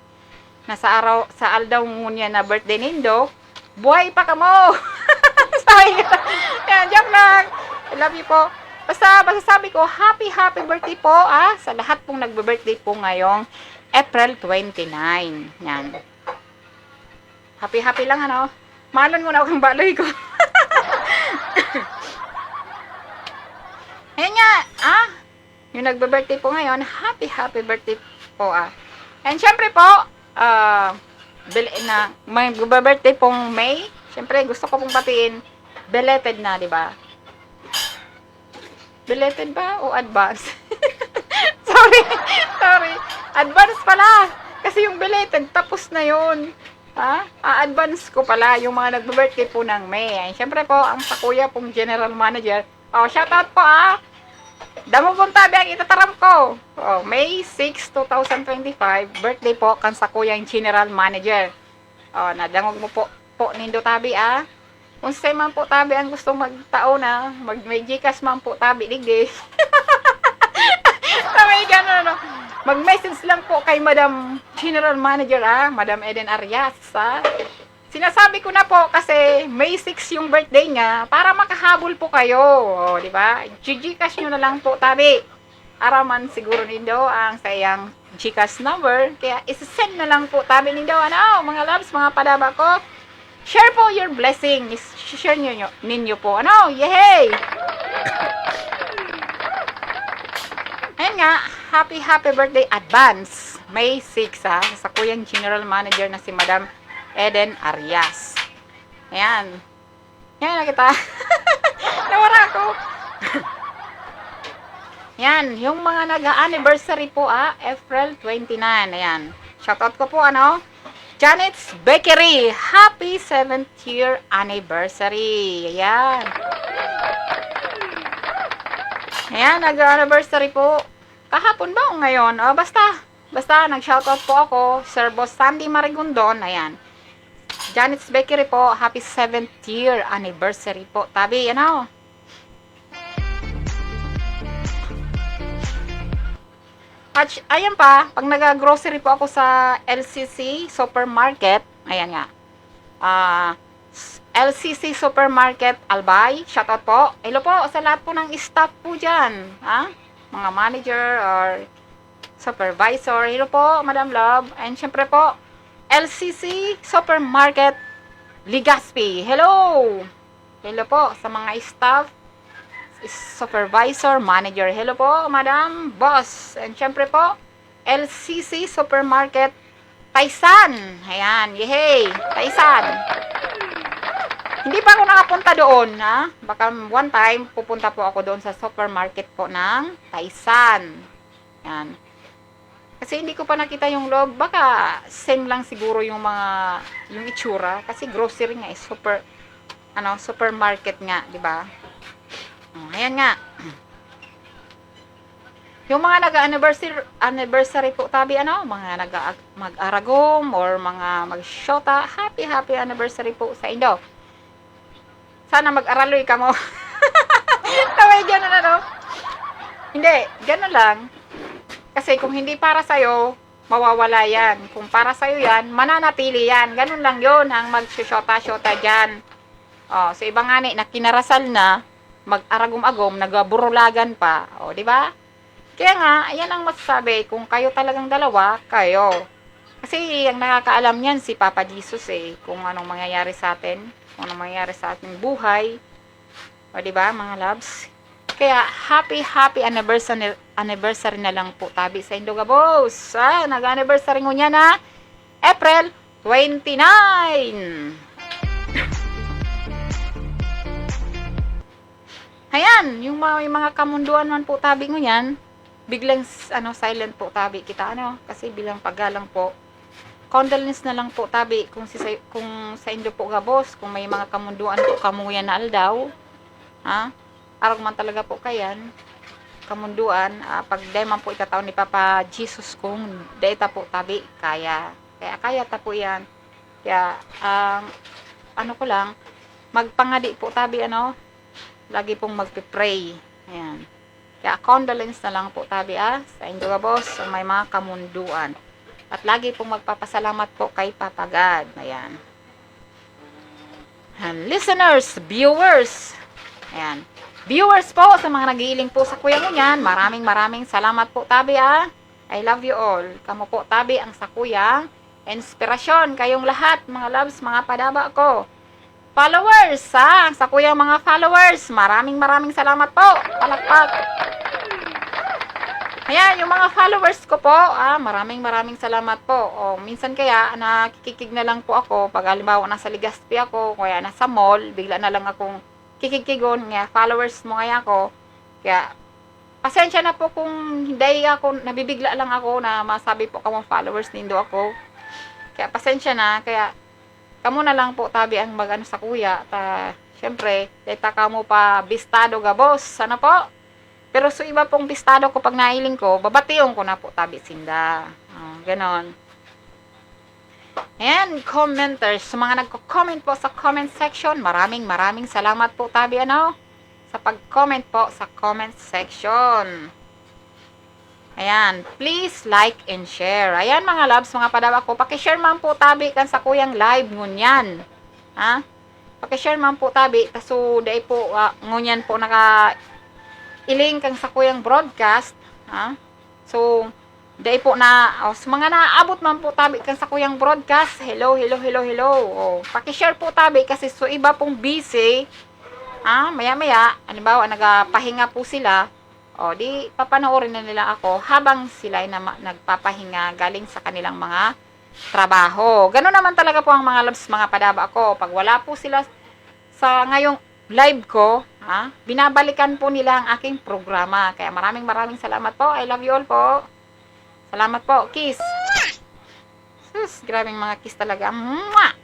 na sa araw, sa aldaw ngunyan na birthday nindo, buhay pa kamo. Sabi ko, yan, joke lang. I love you po. Basta, masasabi ko, happy, happy birthday po, ah, sa lahat pong nagbe-birthday po ngayong April twenty-nine. Yan. Happy-happy lang, ano? Malon mo na akong baloy ko. Ayan nga, ah, yung nagbe-birthday po ngayon, happy, happy birthday po, ah. And syempre po, ah, bel-, na, may magbe-birthday pong May. Syempre, gusto ko pong batiin, belated na, di ba? Belated ba o advance? Sorry, sorry. Advance pala. Kasi yung belated, tapos na yun. Ha? A-advance ko pala yung mga nagbe-birthday po ng May. Ay, syempre po, ang sa kuya pong general manager. Oh, shoutout po, ah. Damo pong tabi ang itataram ko. Oh, May six, two thousand twenty-five, birthday po kan sa kuyang general manager. Oh, nadangog mo po, po nindo tabi, ah. Kung saan man po tabi ang gusto magtao na, mag, may Gcash man po tabi, digdi. Sa may ganun, no? Mag-message lang po kay Madam General Manager, ah, Madam Eden Arias, ah. Sinasabi ko na po kasi May six yung birthday niya para makahabol po kayo. O, di ba? Gi-Gcash nyo na lang po, tabi. Araman siguro nindo ang sa iyang Gcash number. Kaya isi-send na lang po, tabi nindo. Ano, mga loves, mga padaba ko. Share po your blessing. Is-, share nyo, nyo, ninyo po. Ano? Yehey! Ayan nga, happy, happy birthday advance. May six, ha, sa kuyang general manager na si Madam Eden Arias. Ayan. Yan na kita. Nawara ako. Yan, yung mga nag-a-anniversary po, ah, April twenty-nine. Ayan. Shoutout ko po, ano? Janet's Bakery, happy seventh year anniversary. Ayan. Ayan, nag-anniversary po. Kahapon ba o ngayon? O, basta. Basta, nag-shoutout po ako, Sir Boss Sandy Marigondon, ayan. Janet's Bakery po, happy seventh year anniversary po. Tabi, ano? At sy-, ayan pa, pag nag-grocery po ako sa L C C Supermarket, ayan nga. Ah, s-, L C C Supermarket Albay, shoutout po. Hello po sa lahat po ng staff po dyan, ha? Mga manager or supervisor. Hello po, Madam Love. And syempre po, L C C Supermarket Legazpi. Hello! Hello po sa mga staff, supervisor, manager. Hello po, Madam, Boss. And syempre po, L C C Supermarket Taysan. Ayan, yehey, Taysan. Hindi pa ako nakapunta doon, ha? Baka one time, pupunta po ako doon sa supermarket po ng Taysan. Yan. Kasi hindi ko pa nakita yung loob. Baka same lang siguro yung mga, yung itsura. Kasi grocery nga, eh, super, ano, supermarket nga, di ba? Oh, ayan nga. Yung mga nag-anniversary, anniversary po tabi, ano, mga nag, mag-aragom or mga magsyota, happy, happy anniversary po sa indo. Sana mag-araloy kamo. Taway ganun, ano? Hindi, ganun lang. Kasi kung hindi para sa'yo, mawawala yan. Kung para sa'yo yan, mananatili yan. Ganun lang yun, ang magsusyota-syota dyan. Oh, sa iba nga ni, na kinarasal na, mag-aragom-agom, nagaburulagan pa. Oh, di ba? Kaya nga, ayan ang masasabi, kung kayo talagang dalawa, kayo. Kasi ang nakakaalam niyan si Papa Jesus eh, kung anong mangyayari sa atin, kung anong mangyayari sa ating buhay. O, di ba, mga loves? Kaya, happy, happy anniversary, anniversary na lang po, tabi sa Indo Gabos. Ah, nag-anniversary ngunyan na April twenty-nine. Ayan, yung mga, yung mga kamunduan man po, tabi ngunyan, biglang s-, ano, silent po, tabi kita, ano, kasi bilang paggalang po, condolence na lang po, tabi, kung si, kung sa Indo po gabos, kung may mga kamunduan po kamo yan na aldaw, ha? Arog man talaga po kayan, kamunduan, ah, pag dai man po ikatao ni Papa Jesus kung dai ta po, tabi, kaya. Kaya kaya ta po yan. Kaya, ang ano ko lang, magpangadi po, tabi, ano, lagi pong magpe-pray. Ayan. Kaya condolence na lang po, tabi, ah, sa Indo Gabos, sa may mga kamunduan. At lagi pong magpapasalamat po kay Papa God. Ayan. And listeners, viewers. Ayan. Viewers po, sa mga nagiiling po sa kuya ngunyan, maraming, maraming salamat po, tabi, ah. I love you all. Kamo po, tabi, ang sakuyang inspirasyon. Kayong lahat, mga loves, mga padaba ko. Followers, ha? Ang sakuyang mga followers, maraming, maraming salamat po. Palakpak. Ayan, yung mga followers ko po, ah, maraming, maraming salamat po. O, minsan kaya, nakikikig na lang po ako. Pag halimbawa, nasa Legazpi ako, kaya nasa mall, bigla na lang akong kikigkigon, nga followers mo kaya ako. Kaya, pasensya na po kung hindi ako, nabibigla lang ako na masabi po kamong followers nindo ako. Kaya, pasensya na. Kaya, kamo na lang po, tabi, ang mag-ano sa kuya. Ta, syempre, dahil ta kamo pa bistado gabos. Sana po. Pero sa iba pong bistado ko, pag nailing ko, babation ko na po, tabi, sinda. Oh, ganon. And commenters, sa mga nagko-comment po sa comment section, maraming, maraming salamat po, tabi, ano, sa pag-comment po sa comment section. Ayan, please like and share. Ayan, mga loves, mga padaba ko, paki-share man po, tabi, kan sa kuyang live ngunyan. Ha? Paki-share man po, tabi, ta so, dai po, ah, ngunyan po naka-iling kan sa kuyang broadcast. Ha? So, dai po na, oh, sa mga naabot man po, tabi, kan sa kuyang broadcast, hello, hello, hello, hello. Oh, paki-share po, tabi, kasi so iba pong busy. Ah, maya-maya, halimbawa, nagapahinga po sila. O, di papanoorin na nila ako habang sila ay nama-, nagpapahinga galing sa kanilang mga trabaho. Gano'n naman talaga po ang mga loves, mga padaba ko. Pag wala po sila sa ngayong live ko, ha, binabalikan po nila ang aking programa. Kaya maraming, maraming salamat po. I love you all po. Salamat po. Kiss. Sus, grabeng mga kiss talaga. Mwah!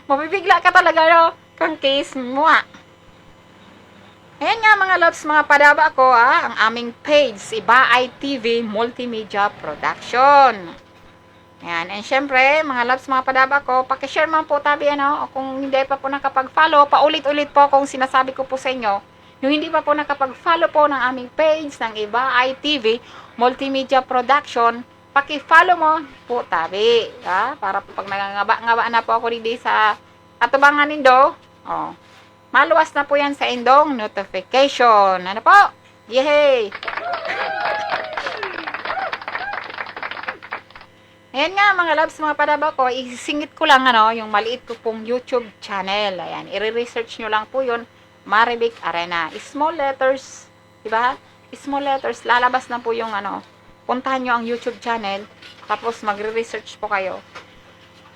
Mabibigla ka talaga, no? Kang kiss, mwah! Ayan nga, mga loves, mga padaba ko, ah, ang aming page, Iba I T V Multimedia Production. Ayan. And syempre, mga loves, mga padaba ko, paki-share man po, tabi, ano, o kung hindi pa po nakapag-follow, paulit-ulit po kung sinasabi ko po sa inyo, yung hindi pa po nakapag-follow po ng aming page ng Iba I T V Multimedia Production, paki-follow mo po, tabi, ha? Para po pag nangangaba-ngaba na po ako digdi sa atubangan nindo, oh, maluwas na po yan sa indong notification. Ano po? Yehey! Ayan nga, mga loves, mga padaba ko, isisingit ko lang, ano, yung maliit ko pong YouTube channel. Ayan, i-research nyo lang po yun, Marivic Arena. Small letters, di ba? Small letters, lalabas na po yung, ano, puntahan nyo ang YouTube channel, tapos magre-research po kayo.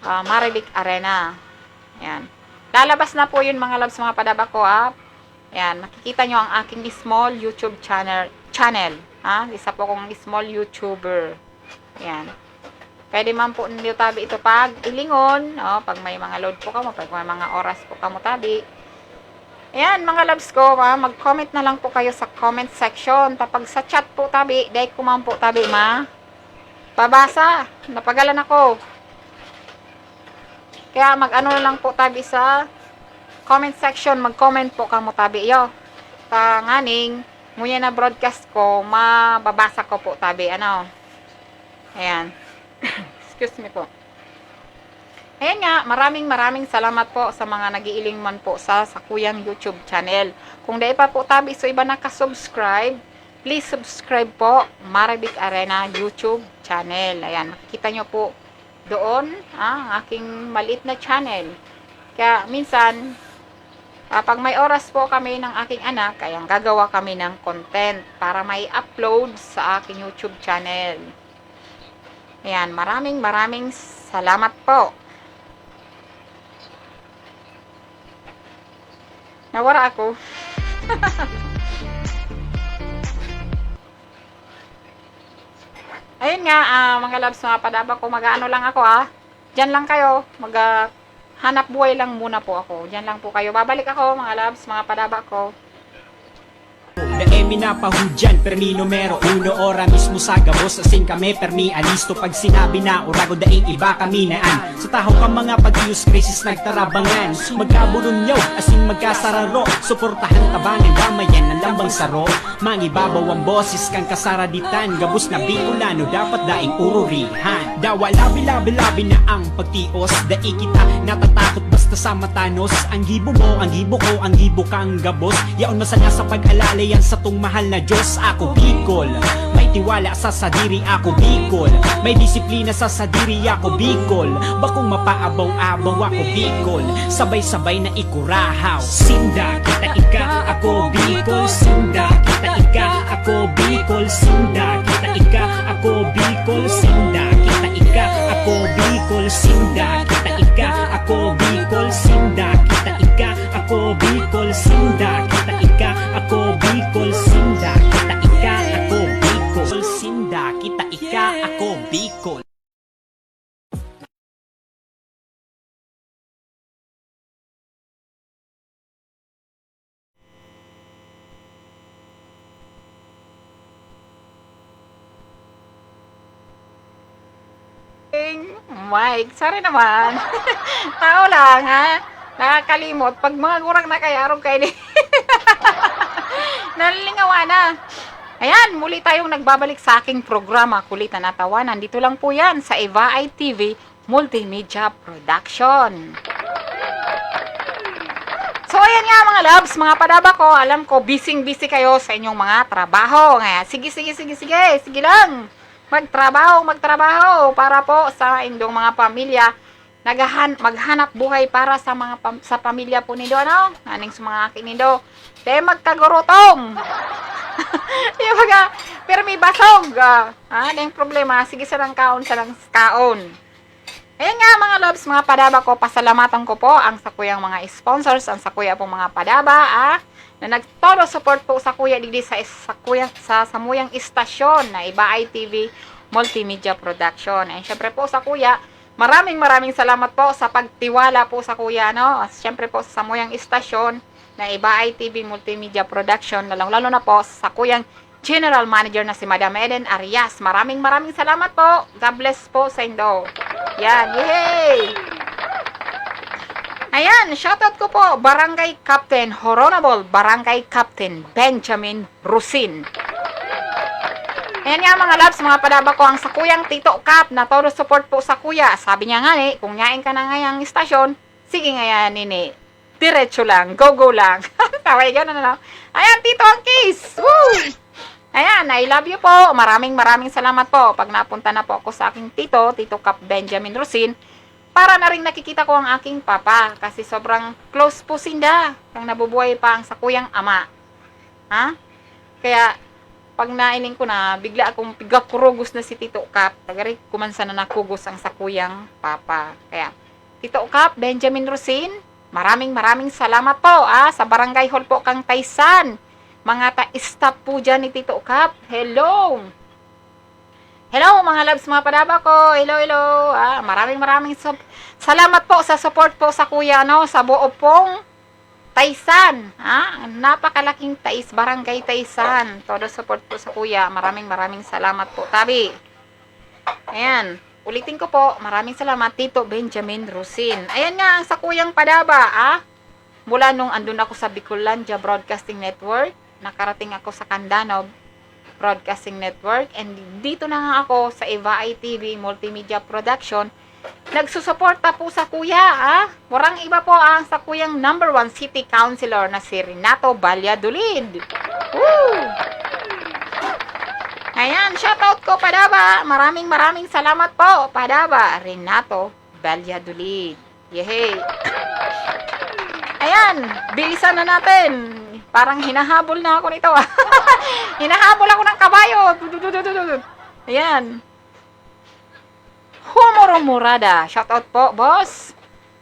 Ah, Marivic Arena. Ayan. Lalabas na po yun, mga loves, mga padaba ko, ah. Ayan, makikita nyo ang aking small YouTube channel, channel, ha? Isa po akong small YouTuber. Ayan. Pwede man po ninyo, tabi, ito pag-ilingon, oh, pag may mga load po kamo, pag may mga oras po kamo, tabi. Ayan, mga loves ko, ha? Mag-comment na lang po kayo sa comment section. Tapag sa chat po, tabi, dai ko man po, tabi, ma-, pabasa. Napagalan ako. Kaya mag-ano na lang po, tabi, sa comment section, mag-comment po kamo tabi iyo. Tanganing, ngunyan na broadcast ko, mababasa ko po tabi, ano. Ayan. Excuse me po. Ayan nga, maraming, maraming salamat po sa mga nag-iiling man po sa sakuyang YouTube channel. Kung dai pa po tabi so iba nakasubscribe, please subscribe po, Marivic Arena YouTube channel. Ayan, makikita nyo po doon, ah, ang aking maliit na channel. Kaya minsan, ah, pag may oras po kami ng aking anak, ayan, gagawa kami ng content para may upload sa aking YouTube channel. Ayan, maraming, maraming salamat po. Nawara ako. Ayun nga, ah, mga loves, mga padaba ko, mag-aano lang ako, ah. Diyan lang kayo, mag, ah, hanap buhay lang muna po ako. Diyan lang po kayo. Babalik ako, mga loves, mga padaba ko. Dai mi napahudyan, permi numero uno, ora mismo sa gabos, asin kami permi alisto. Pag sinabi na urago, daing iba kami naan. Sa tahaw ka mga pag-iyos, krisis nagtarabangan. Magkaburunyaw, asin magkasararo, suportahan tabangan, damayan ang lambang saro. Mangibabaw ang boses kan kasaraditan, gabos na Bicolano dapat daing ururihan. Dawa labi-labi-labi na ang pagtios, dai kita natatakot basta sa matanos. Ang gibo mo, ang gibo ko, ang gibo kang gabos. Yaon masana sa pag-alala yan satong mahal na Diyos. Ako Bicol, may tiwala sa sadiri. Ako Bicol, may disiplina sa sadiri. Ako Bicol, bakong mapaabaw-abaw. Ako Bicol, sabay-sabay na ikurahaw. Sinda kita ika, ako Bicol. Sinda kita ika, ako Bicol. Sinda kita ika, ako Bicol. Sinda kita ika, ako Bicol. Sinda kita ika, ako Bicol. Sinda kita ika, ako Bicol. Sinda kita ika, ako Bicol. Sinda kita ika, ako Bicol. Sinda kita ika, ako Bicol. Mike, sorry naman. Tao lang, ha? Nakakalimot. Pag mga gurang na kaya, arog kayo ni. Nalingawa na. Ayan, muli tayong nagbabalik sa aking programa, Kulitan at Tawanan. Dito lang po yan sa Eva I T V Multimedia Production. So, ayan nga mga loves, mga padaba ko, alam ko busy-busy kayo sa inyong mga trabaho. Kaya, sige, sige, sige, sige, sige lang. Magtrabaho, magtrabaho para po sa indong mga pamilya. Naghahan, maghanap buhay para sa mga pam, sa pamilya po nindo, ano? Aning sa mga aki nindo. Dahil magkagurutom. Yung mga, pero may basog. Ah, ano yung problema? Sige, sarang kaon, sarang kaon. Ayan nga, mga loves, mga padaba ko, pasalamatan ko po ang sakuyang mga sponsors, ang sakuya pong mga padaba, ah, na nagtodo support po sa kuya digdi sa, sa kuya, sa samuyang istasyon na Iba I T V Multimedia Production. And syempre po sa kuya, maraming maraming salamat po sa pagtiwala po sa kuya, no? At syempre po sa samuyang istasyon na Iba I T V Multimedia Production, lalong-lalo na po sa kuyang General Manager na si Madam Eden Arias. Maraming maraming salamat po. God bless po sa indo. Yan, yehey! Ayan, shoutout ko po, Barangay Captain Honorable Barangay Captain Benjamin Rusin. Ayan nga mga loves, mga padaba ko, ang sakuyang Tito Cap na todo support po sa kuya. Sabi niya nga eh, kung nyain ka na ngayang istasyon, sige nga yan nini. Diretso lang, go-go lang. Taway ganun, ano? Ayan, Tito ang kiss! Woo! Ayan, I love you po. Maraming maraming salamat po. Pag napunta na po ako sa aking tito, Tito Cap Benjamin Rusin, para na rin nakikita ko ang aking papa. Kasi sobrang close po sinda. Kang nabubuhay pa ang sakuyang ama. Ha? Kaya, pag nailing ko na, bigla akong pigakurugos na si Tito Cap. Tagari, kumansa na nakugos ang sakuyang papa. Kaya, Tito Cap, Benjamin Rosin, maraming maraming salamat po, ah, sa barangay hall po kang Taysan. Mga ta-, staff po dyan ni Tito Cap. Hello! Hello, mga loves, mga padaba ko. Hello, hello. Ah, maraming maraming sub-, salamat po sa support po sa kuya, no, sa buo pong Taysan. Ah, napakalaking Tais, Barangay Taysan. Todo support po sa kuya. Maraming maraming salamat po, tabi. Ayan. Ulitin ko po, maraming salamat, Tito Benjamin Rosin. Ayan nga, ang sakuyang padaba, ah. mula nung andun ako sa Bicolandia Broadcasting Network, nakarating ako sa Candano Broadcasting Network, and dito na nga ako sa Eva I T V Multimedia Production. Nagsusuporta po sa kuya, ah. Warang iba po ang sa kuyang number one city councilor na si Renato Valladolid. Woo! Ayan, shoutout ko, Padaba. Maraming, maraming salamat po, Padaba Renato Valladolid. Yehey! Ayan, bilisan na natin. Parang hinahabol na ako nito, ah. Hinahabol ako ng kabayo. Ayan. Humoro Murada. Shoutout po, boss.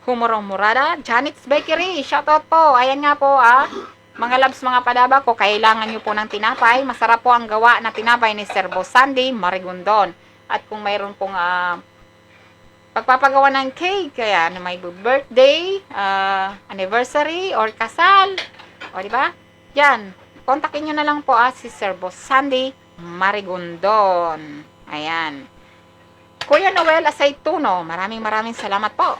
Humoro Murada. Janet's Bakery. Shoutout po. Ayan nga po, ah. Mga loves, mga Padaba ko, kailangan nyo po ng tinapay. Masarap po ang gawa na tinapay ni Sir Boss Sandy Marigondon. At kung mayroon pong, ah, pagpapagawa ng cake, kaya na may birthday, ah, anniversary, or kasal, o, di ba? Yan. Kontakin nyo na lang po, ah, si Sir Boss Sandy Marigondon. Ayan. Kuya Noel Asaytuno, maraming, maraming salamat po.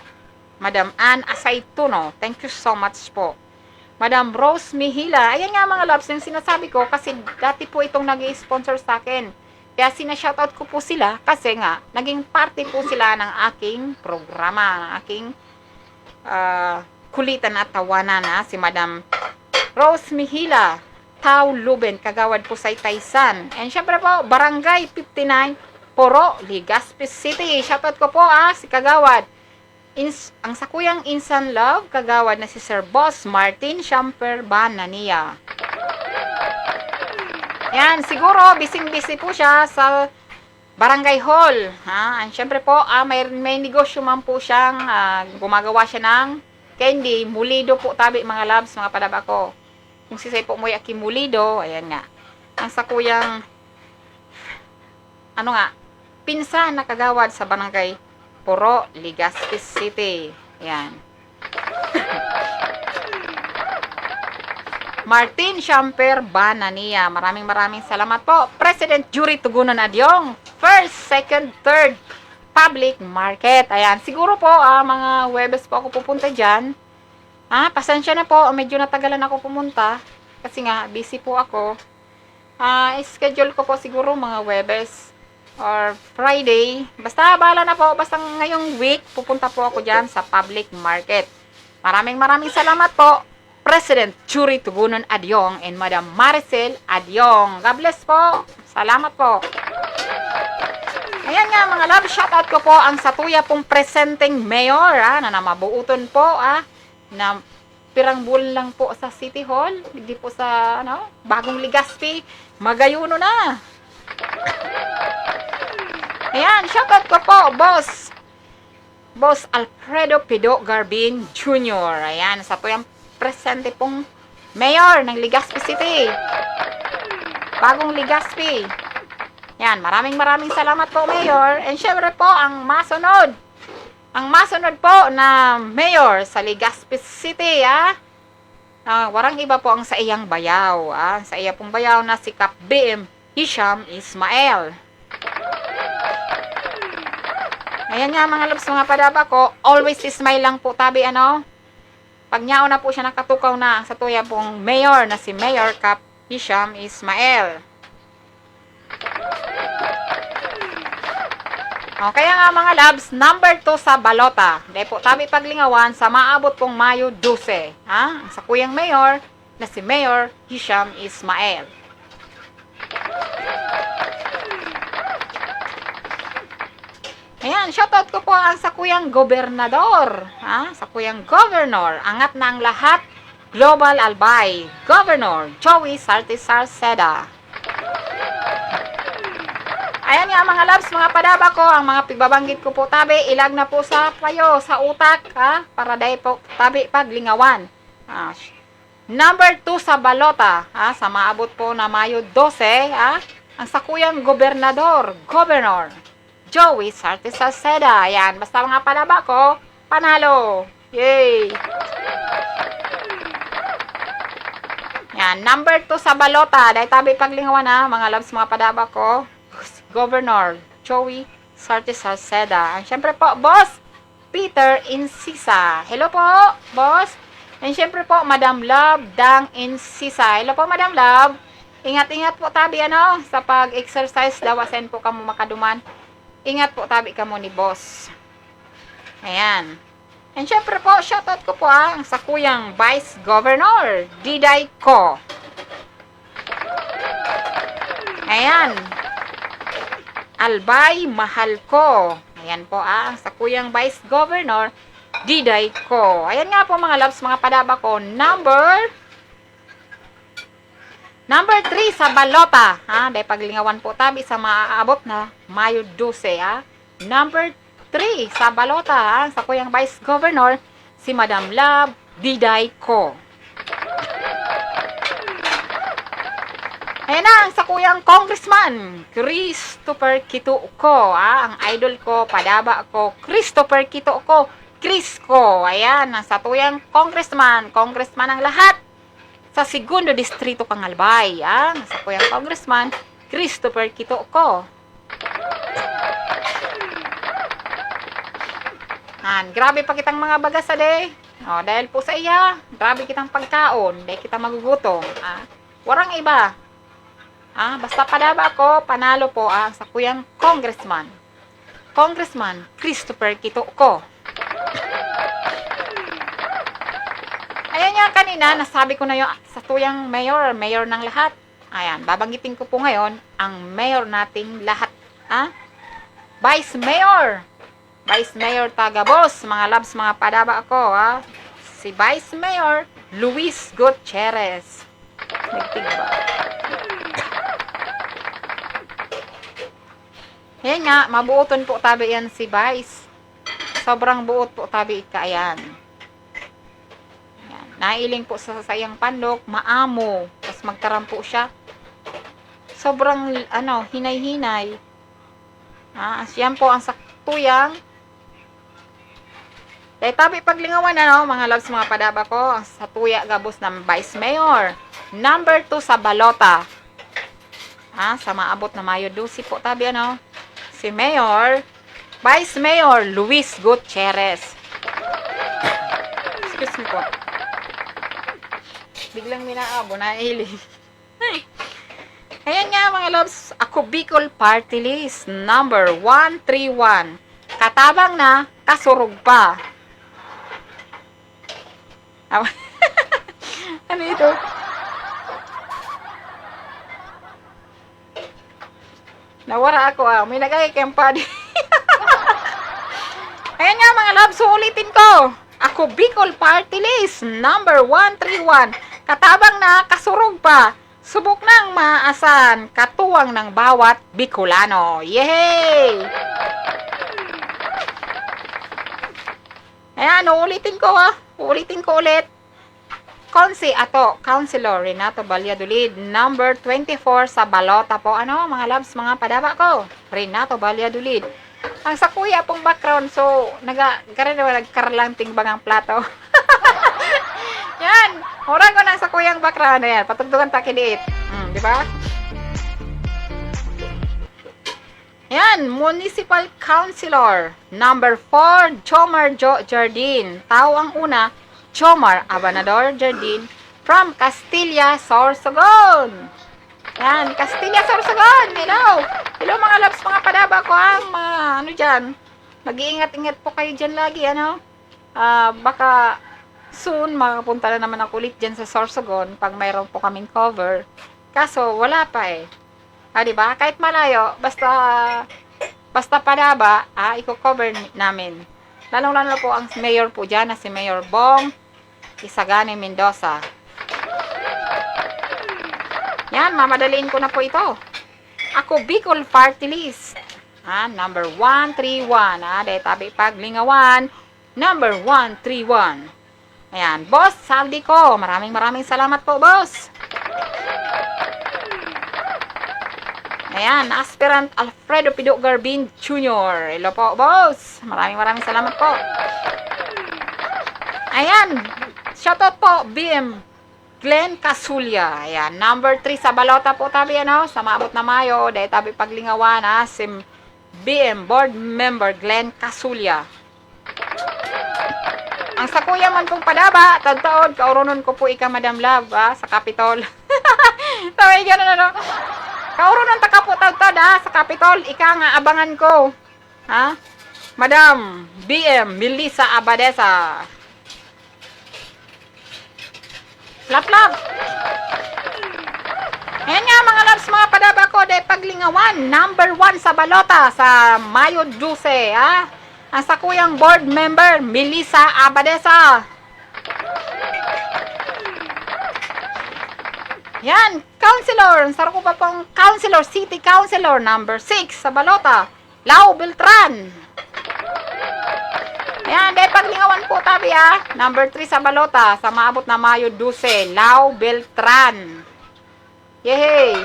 Madam Ann Asaytuno, thank you so much po. Madam Rose Mihila, ayan nga, mga loves, yung sinasabi ko, kasi dati po itong nag sponsor sa akin. Kaya sina-shoutout ko po sila kasi nga, naging parte po sila ng aking programa, ng aking, ah, kulitan at tawanan, ha, si Madam Rose Mihila, Tau Luben, Kagawad po sa Itaysan. And syempre po, Barangay fifty-nine, Poro, Legazpi City. Shoutout ko po, ah, si Kagawad. Ins-, ang sakuyang insan love, Kagawad na si Sir Boss Martin Champer Banania. Yan, siguro, bising-busy po siya sa Barangay Hall, ha? And syempre po, ah, may, may negosyo man po siyang, ah, gumagawa siya ng candy, Mulido po tabi, mga loves, mga Padaba ko. Kung si Saipo mo aki Mulido, ayan nga. Ang sakuyang, ano nga, pinsan na Kagawad sa Barangay Poro, Legazpi City. Ayan. Martin Champer Banania. Maraming, maraming salamat po. President Jury Tugunan Adyong. First, second, third public market. Ayan. Siguro po, ah, mga Huwebes po ako pupunta dyan. Ah, pasensya na po. Medyo natagalan ako pumunta. Kasi nga, busy po ako. Ah, schedule ko po siguro mga Huwebes or Friday. Basta, bahala na po. Basta ngayong week, pupunta po ako dyan sa public market. Maraming, maraming salamat po, President Churi Tugunon Adyong and Madam Maricel Adyong. God bless po. Salamat po. Ayan nga, mga love, shoutout ko po ang satuya pong presenteng mayor, ah, na namabuoton po, ah, na pirang bulan lang po sa City Hall, hindi po sa, ano, Bagong Legazpi, magayuno na. Ayan, shoutout ko po, boss. Boss Alfredo Pido Garbin Junior. Ayan, satuyang presente pong mayor ng Legazpi City. Bagong Legazpi. Yan, maraming, maraming salamat po, Mayor. And syempre po, ang masunod. Ang masunod po na mayor sa Legazpi City, ah. Ah, warang iba po ang saiyang bayaw, ah. Ang saiya pong bayaw na si Kap B M Hisham Ismael. Ayan nga, mga loves, mga padaba ko, always smile lang po tabi, ano? Pag nyaon na po siya nakatukaw na ang satuya pong mayor na si Mayor Kap Hisham Ismael. O, kaya nga, mga loves, number two sa balota. Dai po tabi paglingawan sa maabot pong Mayo dose, ha? Ang sakuyang mayor na si Mayor Hisham Ismael. Ayan, shoutout ko po ang sakuyang gobernador, ha? Sakuyang governor, angat na ang lahat, Global Albay, Governor Joey Sarte Salceda. Ayan nga, mga loves, mga padaba ko, ang mga pigbabanggit ko po, tabi, ilag na po sa payo, sa utak, ha? Para dai po, tabi, paglingawan. Ah, sh-, number two sa balota, ha? Sa maabot po na Mayo dose, ha? Ang sakuyang gobernador, Governor Joey Sarte Salceda. Ayan, basta mga padaba ko, panalo. Yay! Yan, number two sa balota. Dai tabi paglingawan, ha, mga loves, mga padaba ko. Governor Joey Sarte Salceda. And syempre po, Boss Peter Incisa. Hello po, Boss. And syempre po, Madam Love, Dang Insisa. Hello po, Madam Love. Ingat-ingat po tabi, ano, sa pag-exercise daw, asin po kamo makaduman. Ingat po tabi kamo ni boss. Ayan. And syempre po, shoutout ko po ang sakuyang Vice Governor, Diday ko. Ayan. Albay, mahal ko. Ayan po, ah, ang sakuyang Vice Governor, Diday ko. Ayan nga po, mga loves, mga padaba ko, number, number three sa balota, ha? Dahil paglingawan po tabi sa maaabot na Mayo dose, ha? Number three sa balota, ha? Ang sakuyang Vice Governor, si Madam Love Diday ko. Ayan na, ang sakuyang congressman, Christopher Kituko, ah, ang idol ko, padaba ko, Christopher Kituko, Chris ko. Ayan, ang satuyang congressman, congressman ang lahat sa segundo distrito kang Albay, ah, ang sakuyang congressman, Christopher Kituko. Han, grabe pa kitang mga bagas, ade. Oh, dahil po sa iya, grabe kitang pagkaon, dahil kita magugutom, ah. Warang iba. Ah, basta padaba ako, panalo po ang sakuyang congressman. Congressman Christopher Kituko. Ayan nga kanina, nasabi ko na yung satuyang mayor, mayor ng lahat. Ayan, babanggitin ko po ngayon ang mayor nating lahat. Ah? Vice Mayor. Vice Mayor Tagabos, mga loves, mga padaba ako, ha? Si Vice Mayor Luis Gutierrez. Nagtigba. Yan nga, mabuoton po tabi yan si Vice. Sobrang buot po tabi ika yan. Yan. Nailing po sa saiyang pandok, maamo. Tapos magtaram po siya. Sobrang, ano, hinay-hinay. Ah, siyan po ang saktuyang. Dahil tabi paglingawan, ano, mga loves, mga padaba ko, ang satuya gabos ng Vice Mayor. Number two sa balota. Ah, sa maabot na Mayo dose po, tabi, ano, si Mayor, Vice Mayor Luis Gutierrez. Excuse me po. Biglang minaabo, nailing. Ayan nga, mga loves, Ako Bicol Party List, number one three one. Katabang na, kasurog pa. Awa-, ano ito? Nawara ako, ah. May nag-ay kayang padi. Ayan nga, mga loves, ulitin ko. Ako Bicol Party List, number one three one. Katabang na, kasurog pa. Subok nang maasan, katuwang ng bawat Bicolano. Yehey! Ayan, uulitin ko, ah. Uulitin ko ulit. Konsi ato, Councilor Renato Valladolid, number twenty-four sa balota po. Ano, mga loves, mga padaba ko? Renato Valladolid. Ang sakuya pong background, so, naga-, kare naman, nagkaralang tingbang ang plato. Yan. Oran ko ng sakuyang background. Ayan, patugtugan ta kiniit. Hmm, di ba? Yan, Municipal Councilor, number four, Jomar Jo Jardin. Tao ang una, Jomar Abanador Jardin from Castilla, Sorsogon. Yan, Castilla, Sorsogon. Hello. Hello, mga loves, mga padaba ko, ang mga, ano dyan. Mag-iingat-ingat po kayo dyan lagi, ano. Ah, baka soon, makapunta na naman ako ulit dyan sa Sorsogon pag mayroon po kaming cover. Kaso, wala pa eh. Ah, di ba? Kahit malayo, basta, basta padaba, ah, iko-cover namin. Lalong-lalo na po ang mayor po dyan na si Mayor Bong Isagani Mendoza. Yan, mamadaliin ko na po ito. Ako Bicol Party List. Ah, number one three one. Ah, dahil tabi paglingawan, number one three one. Ayan, Boss Saldi ko. Maraming, maraming salamat po, Boss. Ayan, Aspirant Alfredo Pido Garbin Junior. Hello po, Boss. Maraming, maraming salamat po. Ayan, shoutout po, B M Glenn Casulia. Ayan, number three sa balota po, tabi, ano, sa maabot na Mayo, dahil tabi paglingawan, ha, si B M Board Member Glenn Casulia. Ang sakuya man pong padaba, taod-taod, kauronon ko po ika, Madam Love, ah, sa Capitol. Tama yung ganun, ano? Kauronon ta ka po, taod-taod, ah, sa Capitol, ika nga, abangan ko. Ha? Madam B M Melissa Abadesa. Laplap! Ayan nga, mga loves, mga padaba ko, dai paglingawan, number one sa balota sa Mayo dose, ha? Ang sakuyang board member, Melissa Abadesa. Yan, councilor, ang saro ko pa pong councilor, city councilor, number six sa balota. Lau Beltran. Ayan, dai paglingawan po tabi, ah. Number three sa balota, sa maabot na Mayo dose, Lau Beltran. Yehey!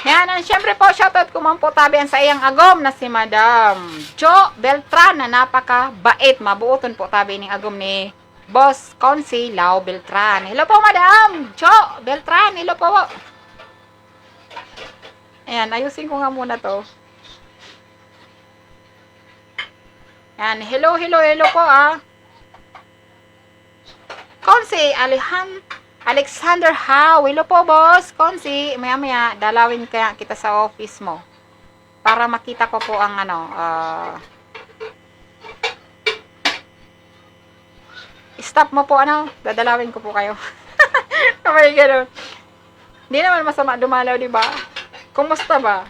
Yan, and syempre po, shoutout ko man po tabi ang sa iyang agom na si Madam Jo Beltran na napakabait. Mabuoton po tabi ning agom ni Boss Consi Lau Beltran. Hello po, Madam Jo Beltran. Hello po. Ayan, ayusin ko nga muna to. Yan, hello, hello, hello po, ah. Consi Alehan-, Alexander How. Hello po, boss. Consi, maya-maya, dalawin kaya kita sa office mo. Para makita ko po ang ano, ah, staff mo po, ano, dadalawin ko po kayo. Kamay ganun. Di naman masama dumalaw, di ba? Kumusta ba?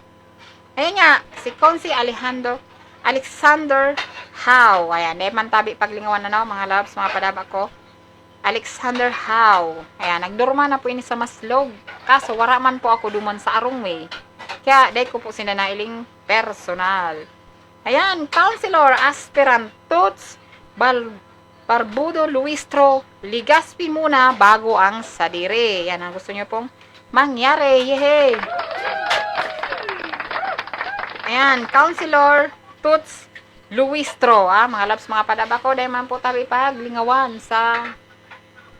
Ayan nga, si Consi Alejandro, Alexander How. Ayan, dai man tabi paglingawan, ano, mga loves, mga padaba ko. Alexander How. Ayan, nagdorma na po ini sa Maslog. Kaso, wara man po ako duman sa arong, eh. Kaya, dai ko po sinda nailing personal. Ayan, Councilor, aspirant, Toots, Bal-, Barbudo, Luistro, Ligaspi muna bago ang sadiri. Yan ang gusto nyo pong mangyari. Yehey! Ayan, Councilor Toots Luistro, ah, mga loves, mga padaba ko, dai man po tabi paglingawan sa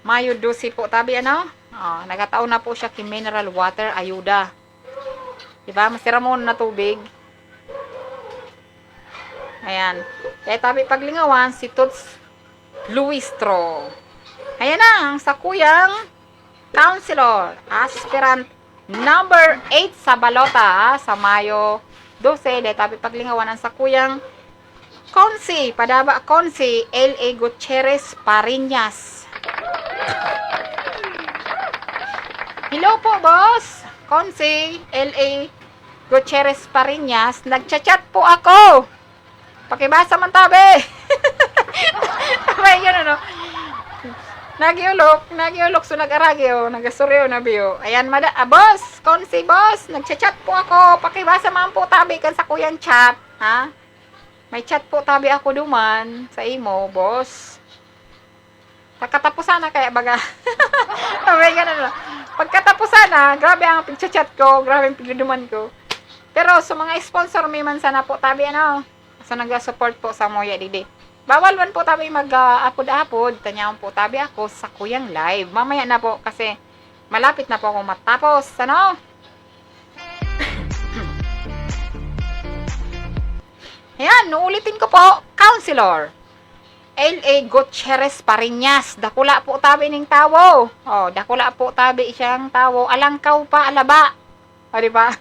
Mayo dose po tabi, ano? Oh, nagataon na po siya ki mineral water, ayuda. Di ba? Masiramon na tubig. Ayan. Dai tabi paglingawan si Toots Luistro. Ayan na, ang sakuyang councilor, aspirant number eight sa balota, ah, sa Mayo dose. Dai tabi paglingawan ang sakuyang Consi, padaba Consi, L A Gutierrez Pariñas. Hello po, boss. Consi, L A Gutierrez Pariñas, nagcha-chat po ako. Pakibasa man tabi. May yun, ano? Nagiulok, nagiulok, so nag-aragi, oh, nagasuryo na biyo. Ayan, mada-, ah, boss, Consi, boss, nagcha-chat po ako. Pakibasa man po tabi kan sakuyang chat, ha? May chat po tabi ako duman sa imo, boss. Pagkatapusan na kaya baga. Sabi ganun, no? Pagkatapusan na, grabe ang pagchat-chat ko, grabe ang pagduduman ko. Pero sa mga sponsor, may man sana po tabi, ano, sa nag-support po sa Muya Didi. Bawal man po tabi mag, ah, apod-apod, tanyaon po tabi ako sa kuyang live. Mamaya na po kasi malapit na po akong matapos, ano? Ayan, uulitin ko po, Councilor L A Gutierrez Pariñas. Dakula po tabi ning tawo. Oh, dakula po tabi siyang tawo. Alangkaw pa, alaba. O, di ba?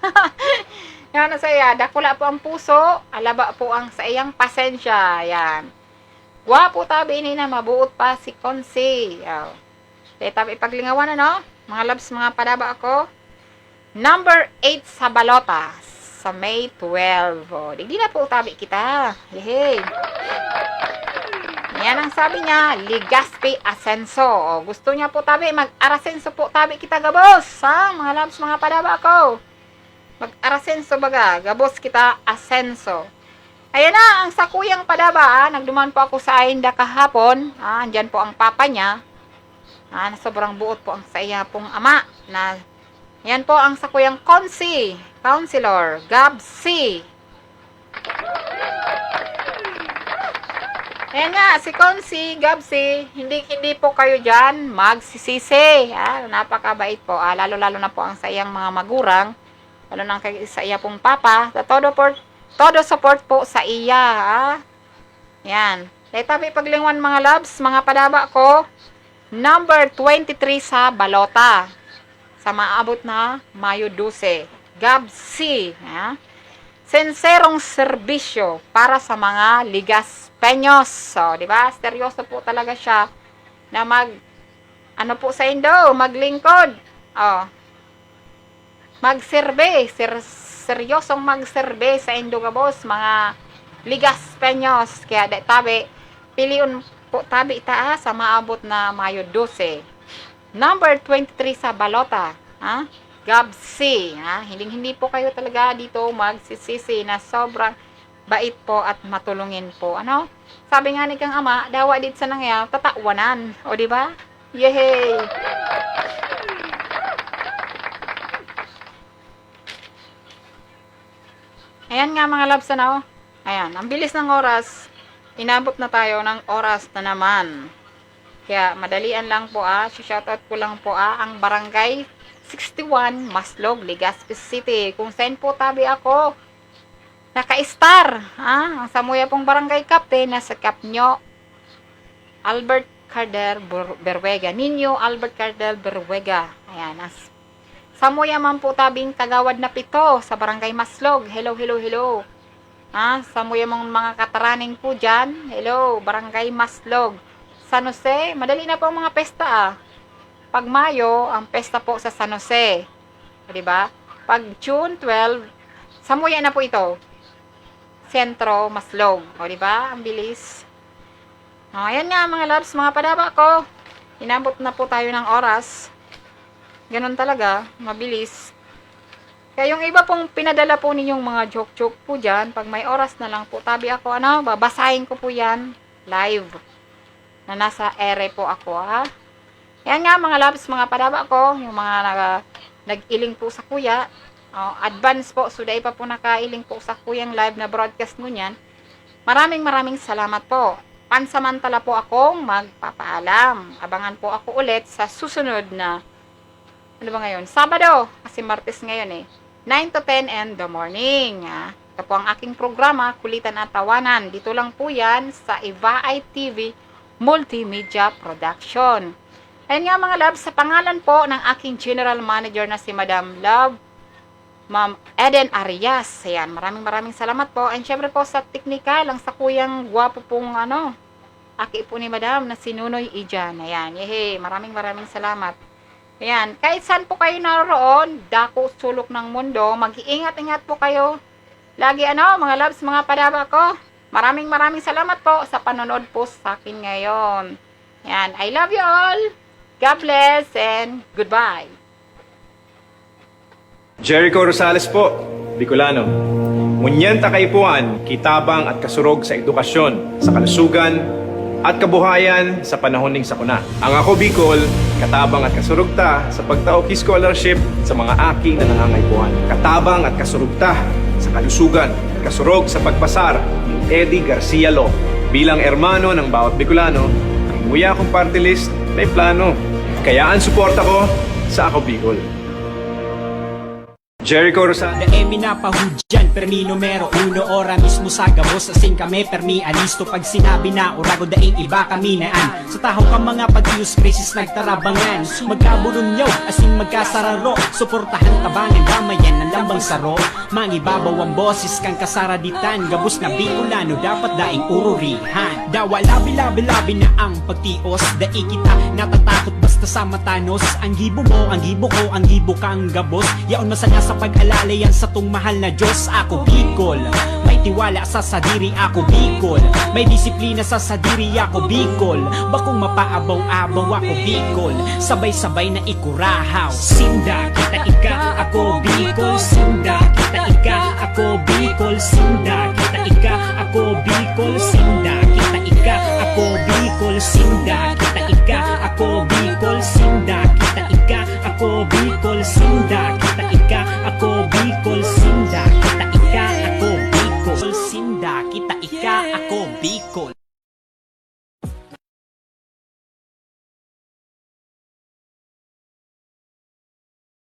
Yan ang sa iya. Dakula po ang puso, alaba po ang sa iyang pasensya. Yan. Gwapo tabi ini na mabuot pa si Consi. Oh. Dai tabi paglingawan, ano? Mga loves, mga padaba ako. Number eight sa balota sa May twelve. Oh, digdi na po tabi kita. Yehey. Yan ang sabi niya, Legazpi Asenso. Oh, gusto niya po tabi, mag-arasenso po tabi kita gabos. Ha? Mga loves, mga padaba ako. Mag-arasenso baga, gabos kita asenso. Ayan na, ang sakuyang padaba, ah. Nagduman po ako sa Ainda kahapon. Ah, andyan po ang papa niya. Ah, na sobrang buot po ang sa iya pong ama. Na, yan po ang sakuyang Consi, Councilor, Gabsi. Ayan nga, si Consi, Gabsi, hindi, hindi po kayo dyan magsisisi. Ah, napakabait po. Ah, lalo-lalo na po ang sa iyang mga magurang. Lalo na kay sa iya pong papa. Sa todo por-, todo support po sa iya, ah. Yan. Dai tabi paglingwan, mga loves, mga padaba ko. Number twenty-three sa balota. Sa maabot na Mayo dose. Gab C, ha? Sinserong serbisyo para sa mga Ligaspeños. So, di ba? Seryoso po talaga siya na mag, ano po sa indo, maglingkod. Oh. Magserbe, ser-, seryosong magserbe sa indo gabos, mga Ligaspeños. Kaya da-, tabi, pilion po tabi ta, ah, sa maabot na Mayo dose. Number twenty-three sa balota, ha? Gab C, ha? Hinding-hindi po kayo talaga dito magsisisi na sobrang bait po at matulungin po, ano? Sabi nga ni kang ama, "Dawa dit sa nangya, tatawanan." O, di ba? Yehey! Ayan nga, mga loves, ano? Ayan, ang bilis ng oras. Inabot na tayo ng oras na naman. Kaya madalian lang po, ah. Shoutout ko lang po, ah, ang Barangay sixty-one, Maslog, Legazpi City. Kung saan po tabi ako naka-star, ah, ang samuya pong barangay captain na si Kapnyo Albert Carder Bur-, Berwega. Ninyo Albert Carder Berwega. Ayan, as-, samuya man po tabing Kagawad na Pito sa Barangay Maslog. Hello, hello, hello. Ah, samuya mong mga kataraning po dyan. Hello, Barangay Maslog. San Jose, madali na po ang mga pesta, ah. Pag Mayo, ang pesta po sa San Jose. O, di ba? Pag June twelve, samuya na po ito. Sentro, Maslog. O, di ba? Ang bilis. O, ayan nga, mga loves, mga padaba ko. Inabot na po tayo ng oras. Ganun talaga, mabilis. Kaya yung iba pong pinadala po ninyong mga joke-joke po dyan, pag may oras na lang po, tabi ako, ano, babasahin ko po yan live na nasa ere po ako, ha. Yan nga, mga loves, mga padaba ko, yung mga nag-, nag-iling po sa kuya. O, advance po, so dai pa po nakailing po sa kuyang live na broadcast ngunyan. Maraming, maraming salamat po. Pansamantala po akong magpapaalam. Abangan po ako ulit sa susunod na, ano ba ngayon? Sabado, kasi Martes ngayon eh. Nine to ten in the morning, ah. Ito po ang aking programa, Kulitan at Tawanan. Dito lang po yan sa Eva I T V Multimedia Production. Ayun nga, mga love, sa pangalan po ng aking general manager na si Madam Love, Ma'am Eden Arias. Ayan, maraming, maraming salamat po. And syempre po sa teknikal, ang sakuyang gwapo pong, ano, aki po ni Madam na si Nunoy Ijan. Ayan, yehey, maraming, maraming salamat. Ayan, kahit saan po kayo naroroon, dako sulok ng mundo, mag-iingat-ingat po kayo. Lagi, ano, mga loves, mga padaba ko. Maraming, maraming salamat po sa panonood po sa akin ngayon. Yan, I love you all. God bless and goodbye. Jericho Rosales po, Bicolano. Ngunyan ta kaipuhan, kitabang at kasurog sa edukasyon, sa kalusugan, at kabuhayan sa panahon ning sakuna. Ang Ako Bicol, katabang at kasurog ta sa pagtao ki scholarship sa mga aki na nangangaipuhan. Katabang at kasurog ta sa kalusugan, kasurog sa pagpasar ni Eddie Garcia Law. Bilang hermano ng bawat Bicolano, ang muya kong party list may plano. Kaya ang suporta ko sa Ako Bicol. Jericho Rosales. Dai mi napahudyan, permi numero uno, ora mismo sa gabos, asin kami permi alisto. Pag sinabi na Orago, daing iba kami naan. Sa tahaw ka mga pag-iyos, krisis nagtarabangan. Magkabulunyaw, asin magkasararo, suportahan, tabangan, damayan ang lambang saro. Mangibabaw ang boses kan kasaraditan, gabos na Bicolano dapat daing ururihan. Dawa labi-labi-labi na ang pagtios, dai kita natatakot basta sa matanos. Ang gibo mo, ang gibo ko, ang gibo kang gabos. Yaon masanga sa pag-alala yan satong mahal na Diyos. Ako Bicol, may tiwala sa sadiri. Ako Bicol, may disiplina sa sadiri. Ako Bicol, bakong mapaabaw-abaw. Ako Bicol, sabay-sabay na ikurahaw. Sinda kita ika, ako Bicol. Sinda kita ika, ako Bicol. Sinda kita ika, ako Bicol. Sinda kita ika, ako Bicol. Sinda kita ika, ako Bicol. Sinda kita ika, ako Bicol. Sinda kita ika, ako Bicol. Sinda kita ika, ako Bicol. Sinda kita ika, ako Bicol.